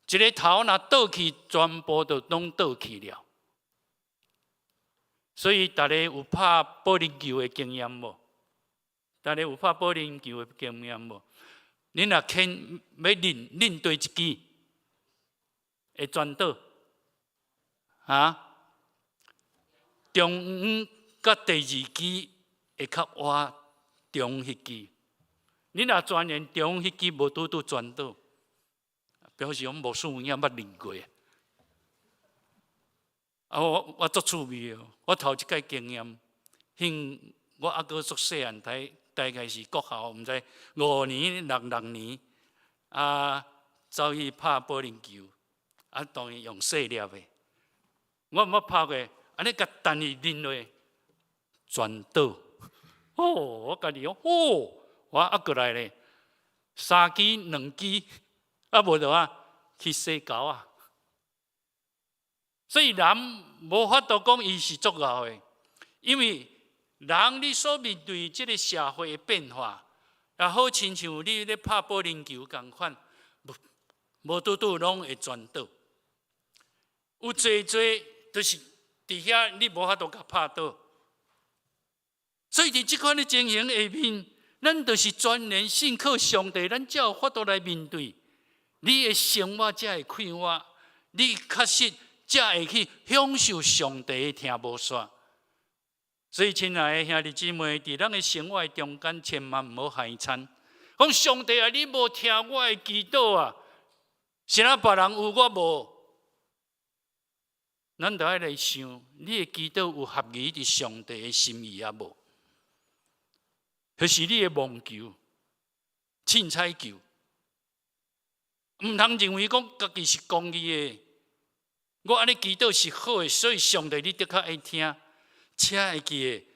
一个頭若倒去，全部就攏倒去了。所以，大家有拍保齡球的經驗無？大家有拍保齡球的經驗無？恁若牽欲擰擰對一支，會全倒？啊？中央佮第二支會較倚中彼支。你若鑽研中彼支無拄拄全倒，表示講牧師有影捌擰過。啊，我足趣味哦！我頭一擺經驗，彼我猶閣足細漢，大概是國校，毋知五年六年，啊，走去拍保齡球，啊，當然用細粒的，我毋捌拍過，按呢共彈去擰落，全倒。哦，我家己講，哦，我猶閣來咧，三支兩支，啊無就啊去洗狗仔。所以人無法度講伊是足𠢕的，因為人你所面對這个社會的變化，也好親像你咧拍保齡球仝款，無無拄拄攏會傳倒。有濟濟，就是佇遐你無法度共拍倒。所以佇這款的情形下面，咱就是全然信靠上帝，咱才有法度來面對。你的生活才會快活，你確實才會去享受上帝的疼無煞。所以，親愛的兄弟姊妹，佇咱的生活中間，千萬毋好害慘。講上帝啊，你無聽我的祈禱啊，是哪別人有我無？咱著愛來想，你的祈禱有合宜佇上帝的心意抑無？還是你的妄求、凊彩求？毋通認為講家己是公義的，我按呢祈禱是好的，所以上帝你的確愛聽。請會記得，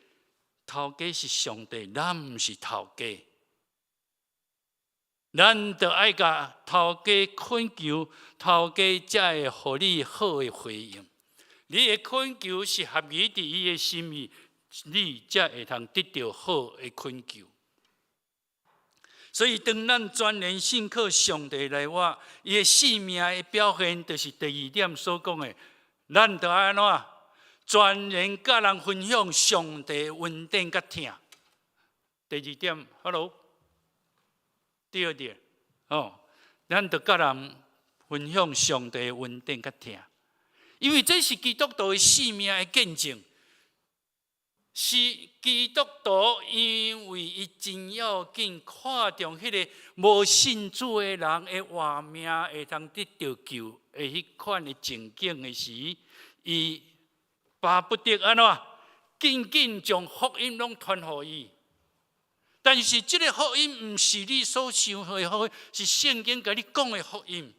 頭家是上帝，咱毋是頭家。咱著愛共頭家懇求，頭家才會予你好的回應。你的懇求是合宜佇伊的心意，你才會通得著好的懇求。所以，當咱全然信靠上帝來活，伊的生命的表現，就是第二點所講的，咱著愛按怎？全然佮人分享上帝恩典佮疼。第二點，Hello，第二點，哦，咱著佮人分享上帝恩典佮疼，因為這是基督徒的生命的見證，是基督徒因為伊真要緊看重彼个無信主的人的活命會通得著救的彼款的情景的時，伊巴不得按怎，緊緊將福音攏傳予伊。但是這个福音毋是你所想的福音，是聖經共你講的福音。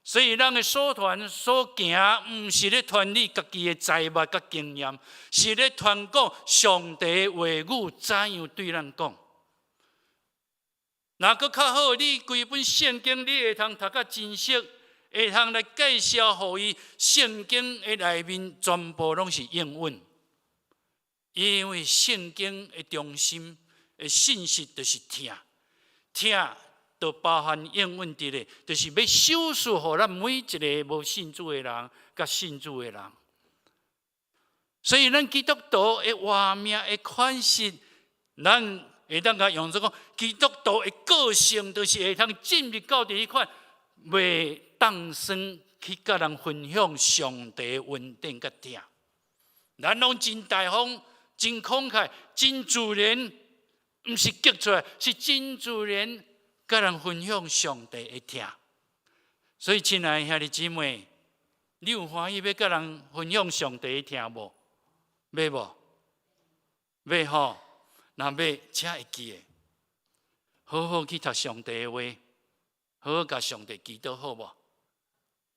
所以，咱的所傳所行，毋是咧傳你家己的才物佮經驗，是咧傳講上帝話語怎樣對咱講。若閣較好，你規本聖經你會通讀甲真熟，會通來介紹予伊聖經的內面全部攏是應允，因為聖經的中心的信息就是疼，疼就包含應允佇咧，就是欲賞賜予咱每一个無信主的人，佮信主的人。所以，咱基督徒的活命的款式，咱會當共用做講，基督徒的個性，就是會通進入到佇彼款，袂當生去佮人分享上帝恩典佮疼。咱攏真大方、真慷慨、真自然，毋是激出來，是真自然。佮人分享上帝的疼，所以親愛的兄弟姊妹，你有歡喜欲佮人分享上帝的疼無？欲無？欲吼？若欲，請會記得，好好去讀上帝的話，好好共上帝祈禱，好無？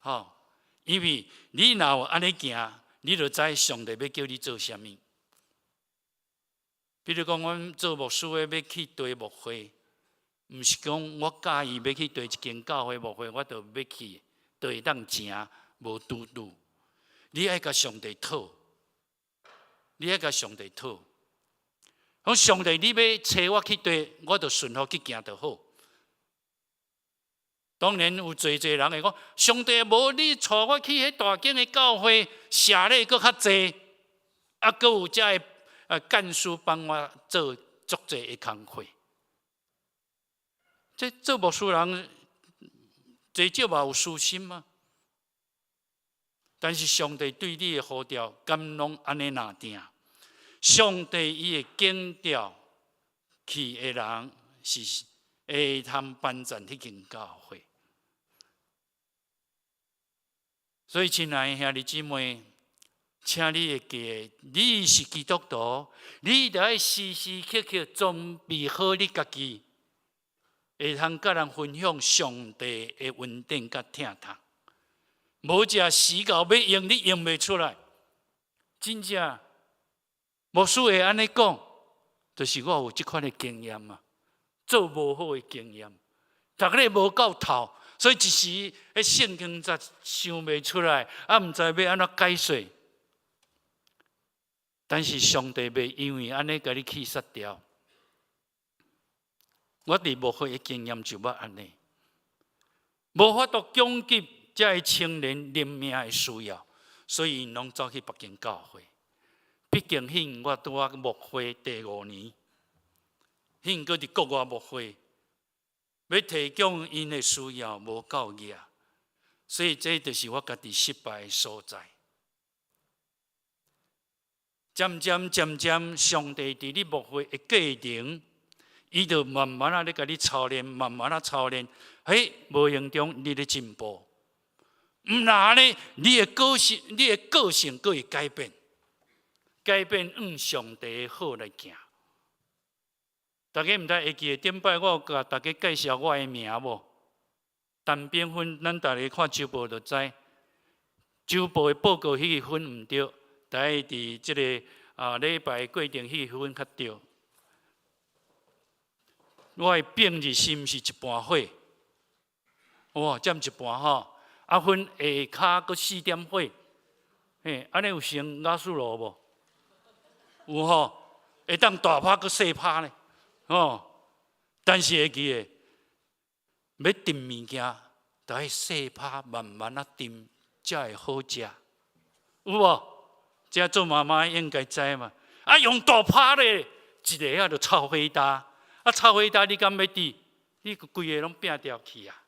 吼，因為你若有按呢行，你就知上帝欲叫你做啥物。比如講，阮做牧師的欲去綴牧會。毋是講我佮意欲去綴一間教會牧會，我就欲去，就會當成無拄拄。你愛共上帝討，你愛共上帝討。講上帝，你欲差我去綴，我就順服去行就好。當然有濟濟人會講，上帝無你帶我去彼大間的教會，舍禮閣較濟，啊，閣有遮的幹事幫我做足濟的工課。這做牧師人，濟少嘛有私心嘛。但是上帝對你的呼召，敢攏按呢拿定？上帝伊會揀召去的人，是會通幫贊彼間教會。所以，親愛的兄弟姊妹，請你會記得，你是基督徒，你著愛時時刻刻裝備好你家己。會通佮人分享上帝的恩典佮疼痛，無食死到欲用，你用袂出來。真正，牧師會按呢講，就是我有這款的經驗啊，做無好的經驗，讀咧無夠透，所以一時彼聖經才想袂出來，啊，毋知欲按怎解說。但是上帝袂因為按呢共你棄殺掉。我佇牧會的經驗就捌按呢。無法度供給這个青年靈命的需要，所以𪜶攏走去別間教會。畢竟彼陣我拄仔牧會第五年，彼陣閣佇國外牧會，欲提供𪜶的需要無夠額，所以這就是我家己失敗的所在。漸漸漸漸，上帝佇你牧會的過程，伊就慢慢仔咧共你操練，慢慢仔操練，嘿，無形中你咧進步。毋若按呢，你的個性閣會改變，改變向上帝的好來行。大家毋知會記得頂擺我有共大家介紹我的名無？陳炳芬，咱逐个看週報就知，週報的報告彼个分毋對，但係佇這个禮拜過程彼个分較對。我的丙日是毋是一半火？哇，佔一半吼！啊，分下跤閣四點火，嘿，按呢有成瓦斯爐無？有吼，會當大拍閣細拍呢？吼，但是會記得，欲燉物件，著愛細拍，慢慢仔燉，才會好食。有無？這做媽媽應該知嘛。啊，用大拍咧，一下仔就臭火焦，啊，臭火焦，你敢欲佇？你規个攏拚掉去啊！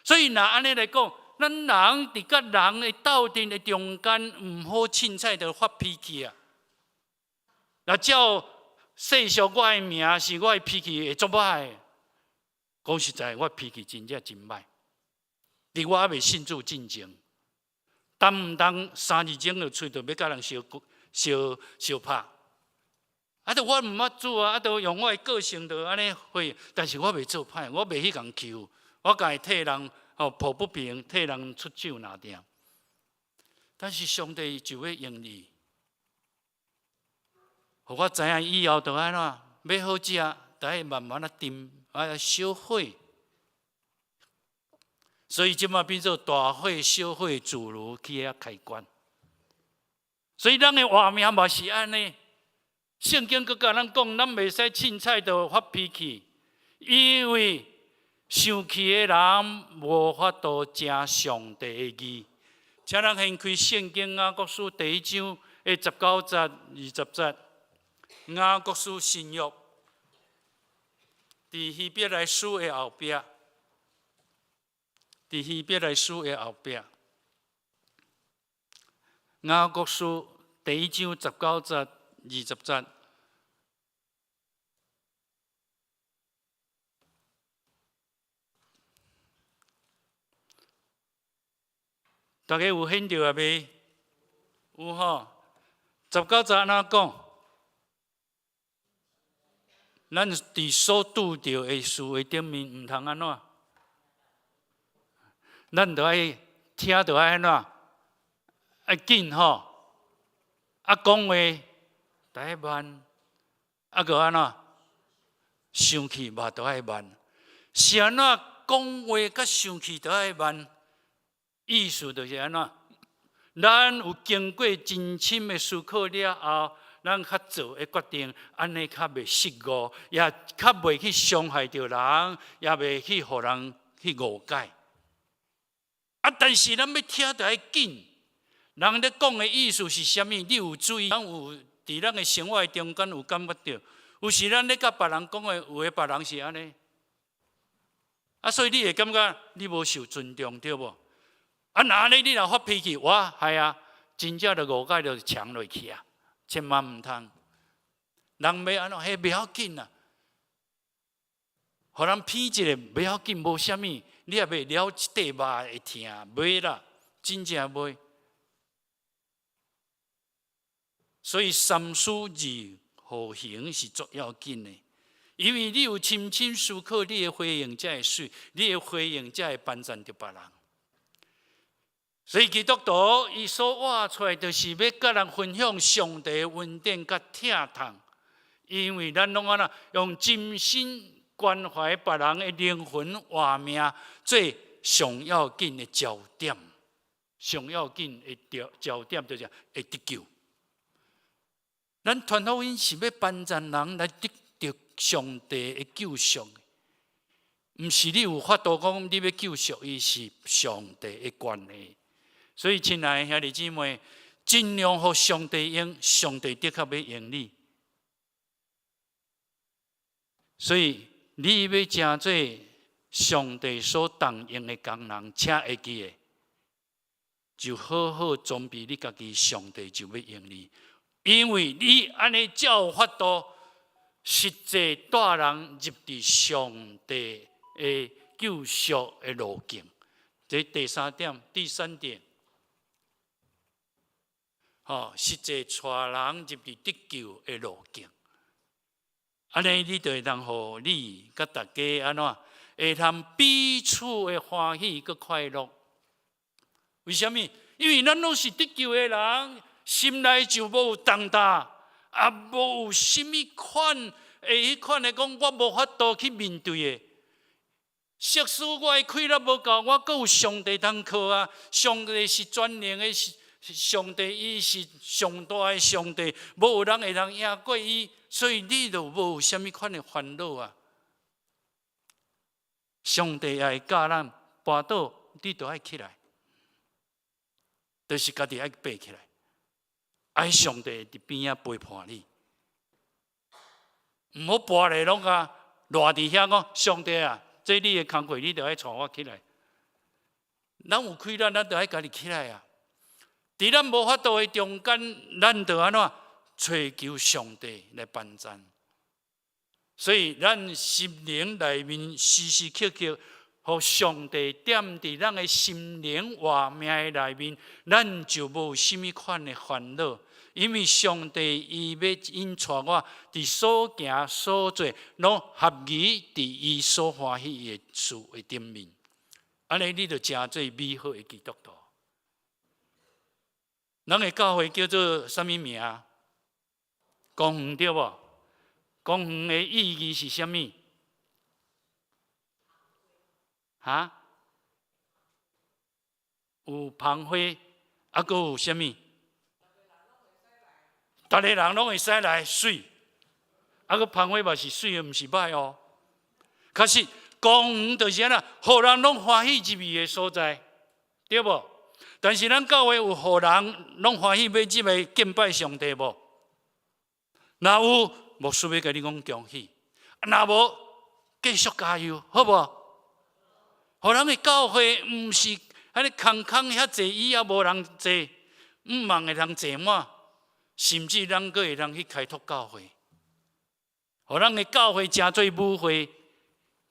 所以若按呢來講，咱人佇佮人的鬥陣的中間，毋好凊彩就發脾氣啊！若照世俗我的名是我的脾氣會足歹。講實在，我脾氣真正真歹。佇我猶未信主進前，動毋動三字經就喙就欲佮人相相相拍。啊！著我毋捌做啊！啊！著用我的個性就按呢會，但是我袂做歹，我袂去共欺負，我家己替人吼抱不平，替人出手爾定。但是上帝就欲用你，予我知影以後著按怎，欲好食，著愛慢慢仔燉，愛小火。所以這馬變做大火、小火自如去遐開關。所以咱的活命嘛是按呢。聖經閣共咱講，咱袂使凊彩就發脾氣，因為生氣的人無法度成上帝的義。請咱掀開聖經雅各書第一章的十九節、二十節。雅各書新約，佇希伯來書的後壁，佇希伯來書的後壁，雅各書第一章十九節、二十節。大家有掀著啊未？有吼。十九節按怎講？咱佇所拄著的事的頂面，毋通按怎？咱著愛聽，著愛按怎？愛緊吼！啊，講話著愛慢，啊，閣按怎？生氣嘛著愛慢。是按怎講話佮生氣著愛慢？意思就是按怎？咱有經過真深的思考了後，咱較做的決定，按呢較袂失誤，也較袂去傷害著人，也袂去予人去誤解。啊！但是咱欲聽著愛緊，人咧講的意思是啥物？你有注意？咱有佇咱的生活中間有感覺著？有時咱咧佮別人講話，有的別人是按呢。啊，所以你會感覺你無受尊重，對無？啊，若按呢你若發脾氣，哇，係啊，真正就誤解就戕落去啊！千萬毋通。人欲按怎？彼袂要緊啊，予人騙一下袂要緊，無啥物，你也袂了一塊肉會疼，袂啦，真正袂。所以三思而後行是足要緊的，因為你有深深思考，你的回應才會媠，你的回應才會幫贊著別人。所以基督徒伊所活出來，就是欲佮人分享上帝的恩典佮疼痛，因為咱攏按怎用真心關懷別人的靈魂活命，做上要緊的焦點，上要緊的焦點就是會得救。咱傳福音是欲幫贊人來得著上帝的救贖，毋是你有法度講你欲救贖伊，是上帝的權利。所以，親愛的兄弟姊妹，盡量予上帝用，上帝的確欲用你。所以，你欲成做上帝所重用的工人，請會記得，就好好裝備你家己，上帝就欲用你，因為你按呢才有法度實際帶人入佇上帝的救贖的路徑。這第三點，第三點，吼，實際帶人入佇得救的路徑。按呢，你就會當予你佮大家按怎，會通彼此的歡喜佮快樂。為啥物？因為咱攏是得救的人，心內就無有重擔，也無有啥物款的彼款的講，我無法度去面對的。即使我的氣力無夠，我閣有上帝通靠啊！上帝是全能的，是上帝，伊是上大的上帝，無有人會通贏過伊，所以你就無有啥物款的煩惱啊！上帝也會教咱跋倒，你就愛起來，就是家己愛爬起來，愛上帝佇邊仔陪伴你，毋好跋咧攏共賴佇遐講上帝啊！這你的工課，你著愛帶我起來。咱有氣力，咱著愛家己起來啊！佇咱無法度的中間，咱著按怎揣求上帝來幫贊。所以，咱心靈內面時時刻刻，予上帝踮佇咱的心靈活命的內面，咱就無啥物款的煩惱。因為上帝伊欲引帶我佇所行所做，攏合宜佇伊所歡喜的事的頂面。按呢，你就成做美好的基督徒。咱的教會叫做啥物名？光園對無？光園的意義是啥物？哈？有芳花，啊，閣有啥物？逐个人攏會使來媠，啊，閣芳花嘛是媠的，毋是歹哦。確實，光園就是按怎，予人攏歡喜入去的所在，對無？但是咱教會有予人攏歡喜欲入來敬拜上帝無？若有，牧師欲共你講恭喜；若無，繼續加油，好無？予咱的教會毋是按呢空空遐濟椅仔無人坐，毋茫會通坐滿。甚至咱閣會通去開拓教會，予咱的教會成做母會，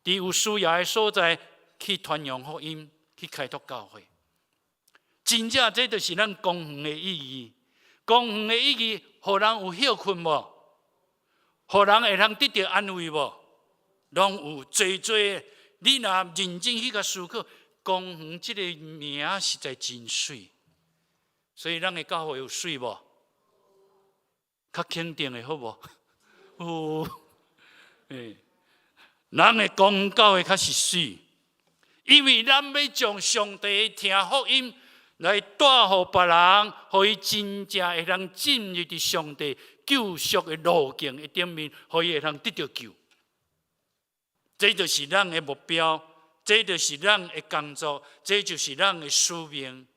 佇有需要的所在去傳揚福音，去開拓教會。真正這就是咱光園的意義。光園的意義，予人有歇睏無？予人會通得著安慰無？攏有濟濟。你若認真去共思考，光園這个名實在真媠。所以咱的教會有媠無？較肯定的好無？有，欸，咱的光園教會較是媠，因為咱欲將上帝聽福音來帶予別人，予伊真正會通進入佇上帝救贖的路徑的頂面，予伊會通得著救。這就是咱的目標，這就是咱的工作，這就是咱的使命。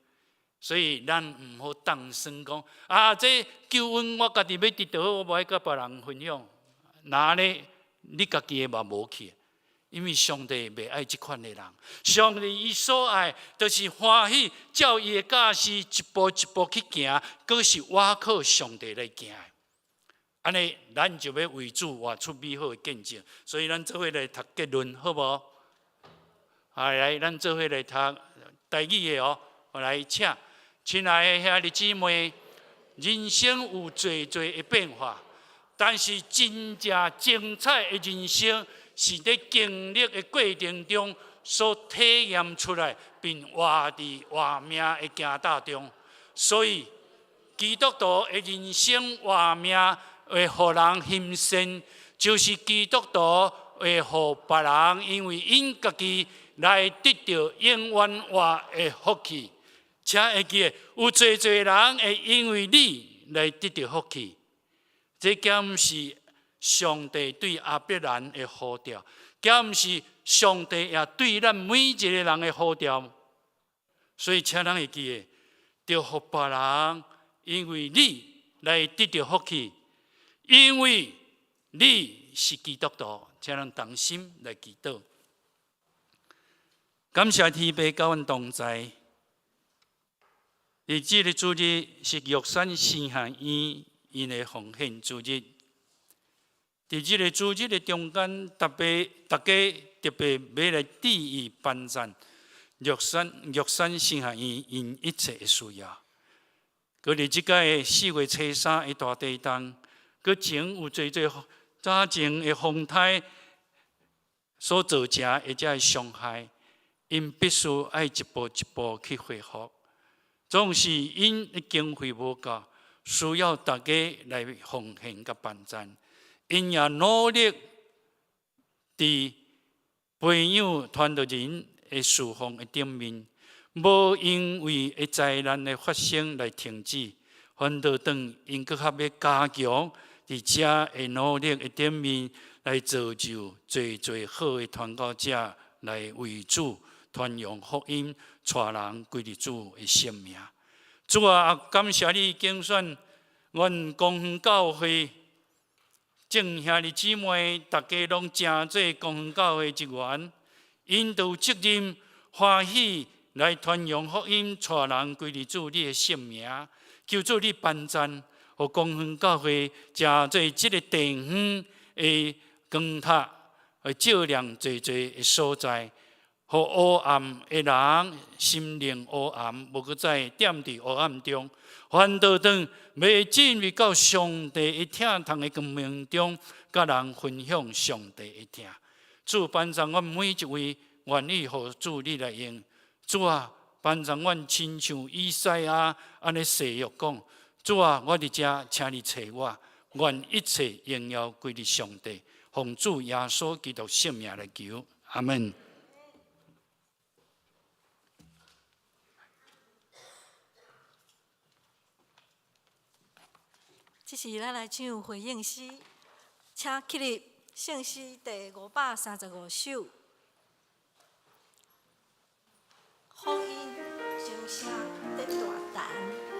所以咱毋好當算講啊！這救恩我家己欲得著好，我無愛佮別人分享。若按呢，你家己的嘛無去，因為上帝袂愛這款的人。上帝伊所愛，就是歡喜照伊的教示一步一步去行，閣是倚靠上帝來行。按呢，咱就欲為主活出美好的見證。所以咱做伙來讀結論，好無？啊，來，咱做伙來讀台語的哦，來，請。親愛的兄弟姊妹，人生有濟濟的變化，但是真正精彩的人生是佇經歷的過程中所體驗出來，並活佇活命的行道中。所以，基督徒的人生活命會予人欣羨，就是基督徒會予別人因為𪜶家己來得著永遠活的福氣。請會記得，有濟濟人會因為你來得著福氣。這敢毋是上帝對亞伯蘭的呼召？敢毋是上帝也對咱每一个人的呼召。所以，請咱會記得，祝福別人，因為你來得著福氣，因為你是基督徒，請咱同心來祈禱。感謝天父佮阮同在。佇這个主日是玉山神學院𪜶的奉獻主日。佇這个主日的中間，特別大家特別欲來致意幫贊玉山神學院𪜶一切的需要。閣佇這擺4月初3的大地震，閣前有濟濟早前的風颱所造成的這个傷害，𪜶必須愛一步一步去恢復。總是𪜶的經費無夠，需要大家來奉獻佮幫贊。𪜶也努力佇培養傳道人的侍奉的頂面，無因為的災難的發生來停止，反倒轉𪜶閣較欲加強佇遮的努力的頂面，來造就濟濟好的傳教者來為主傳揚福音，帶人歸入主的聖名。主啊，感謝你揀選阮光遠教會眾兄弟姊妹，大家攏成做光遠教會一員，𪜶都有責任歡喜來傳揚福音，帶人歸入主你的聖名。求主你幫贊，予光遠教會成做這个地方的光塔，來照亮濟濟的所在。予黑暗的人心靈黑暗，無閣再踮佇黑暗中，反倒轉欲進入到上帝的疼痛的光明中，佮人分享上帝的疼。主幫助阮每一位願意予主你來用。主啊，幫助阮親像以賽亞按呢誓約講：主啊，我佇遮，請你差我，願一切榮耀歸予上帝，奉主耶穌基督聖名來求，阿門。這時咱來唱回應詩，請起立聖詩第535首，福音鐘聲得大陳。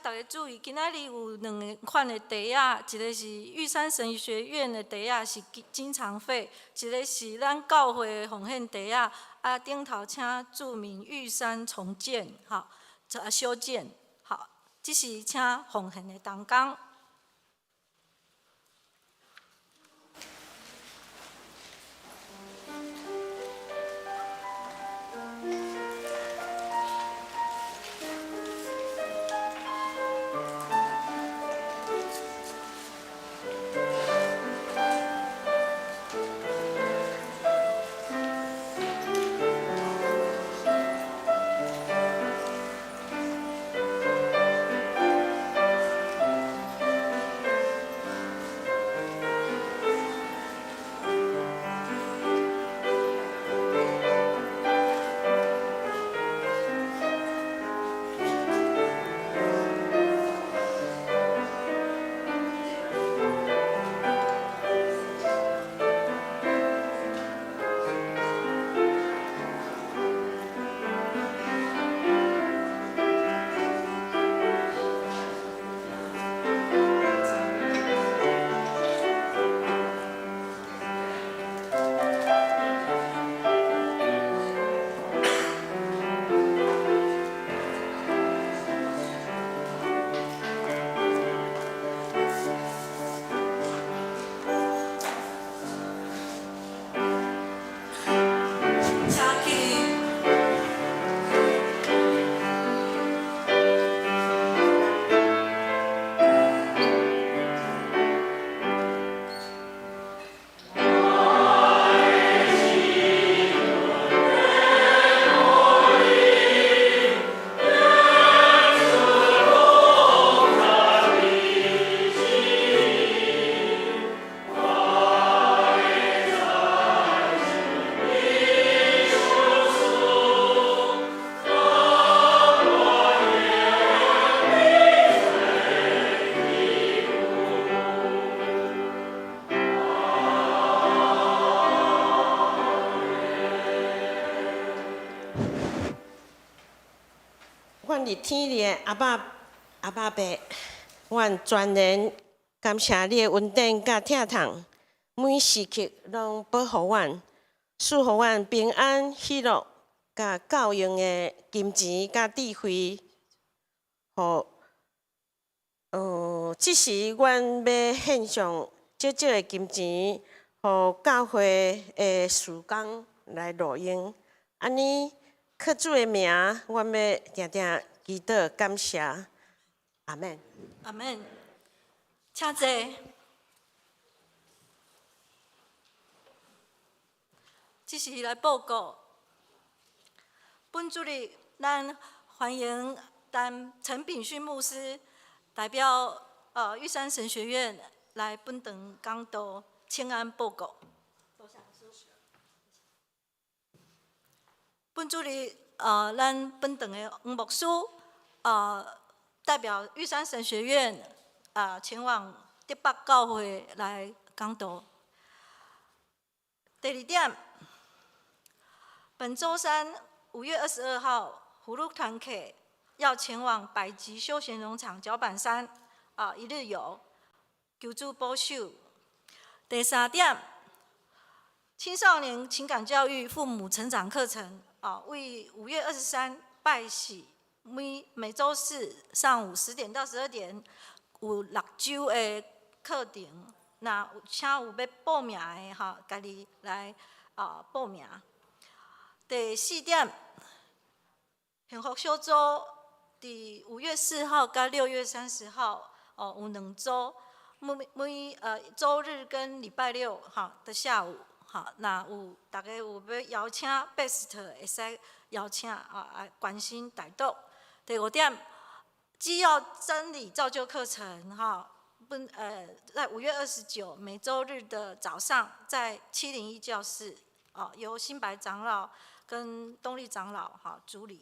逐家注意，今仔日有兩款的袋仔，一个是玉山神學院的袋仔是經常費，一个是咱教會的奉獻袋仔，啊頂頭請注明玉山重建，吼，啊修建，好，這是請奉獻的同工。阮佇天裡的阿爸阿爸伯，阮全然感謝你的恩典佮疼痛，每時刻攏保護阮，賜予阮平安喜樂，佮夠用的金錢佮智慧，予這時阮欲獻上少少的金錢，予教會的事工來路用，按呢。靠主的名，阮欲定定祈禱感謝，阿們。阿們，請坐。這是來報告。本主日，咱歡迎咱陳炳勳牧師代表玉山神學院來本堂講道，請安報告。本主日，咱本堂的黃牧師，代表玉山神學院，前往竹北教會來講道。第二點，本週三5月22號，福祿團契要前往百吉休閒農場腳板山一日遊，求主保守。第三點，青少年情感教育父母成長課程。為5月23拜四，每週四上午10點到12點有6週的課程，那請有欲報名的吼，家己來報名。第四點，幸福小組佇5月4號佮6月30號哦，有兩週，每週日跟禮拜六哈的下午。好，那有大家有欲邀請 best 會使邀請啊，關心代禱。第五點，基要真理造就課程哈，在5月29每週日的早上，在701教室啊，由新白長老跟東麗長老哈主禮。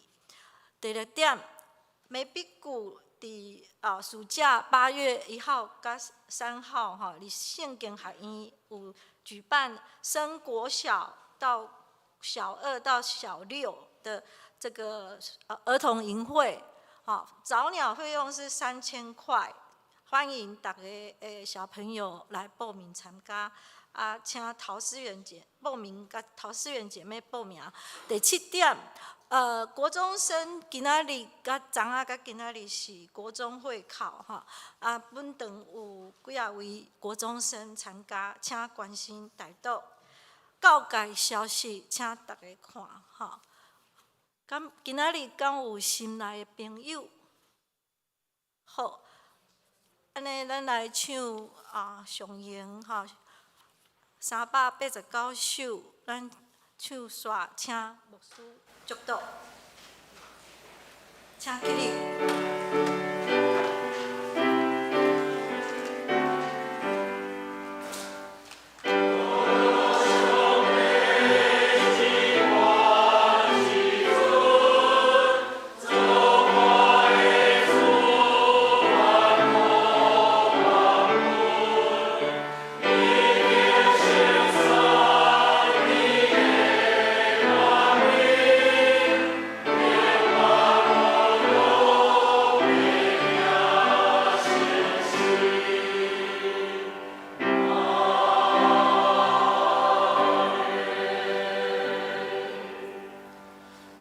第六點，美比谷佇暑假8月1號佮3號哈，佇聖經學院有舉辦升國小到小二到小六的這個兒童營會，吼，早鳥費用是3000塊，歡迎大家的小朋友來報名參加。啊，請陶思源姐報名，佮陶思源姐妹報名。第七點，國中生今仔日佮昨仔佮今仔日是國中會考吼，啊，本堂有幾仔位國中生參加，請關心代禱。告解消息，請大家看吼。敢今仔日敢有心內的朋友？好，按呢，咱來唱啊，上榮吼。389首，咱唱煞，請牧師祝禱，請起立。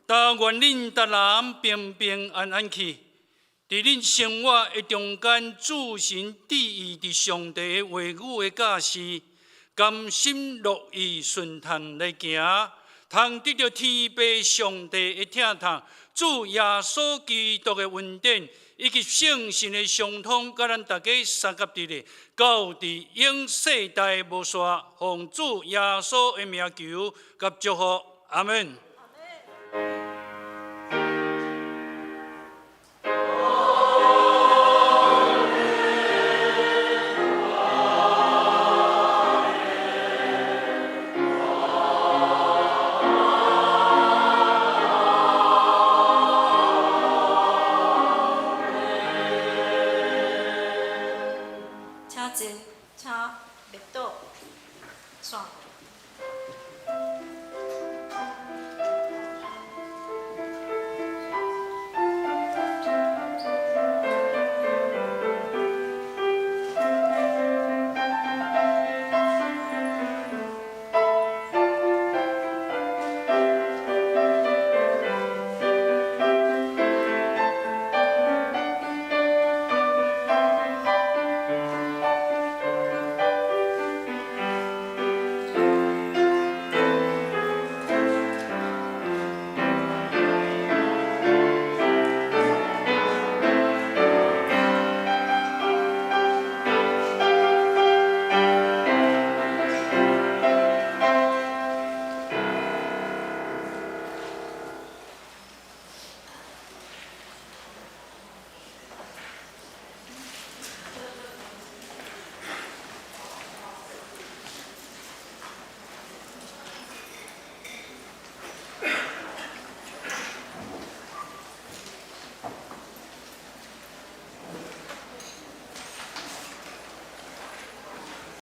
但願恁逐人平平安安去，佇恁生活的中間，注神注意佇上帝的話語的教示，甘心樂意順從來行，通得著天父上帝的疼痛，主耶穌基督的恩典，以及聖神的相通，佮咱大家相佮佇咧，到佇永世代無煞，奉主耶穌的名求佮祝福，阿門。請坐，請默禱，煞。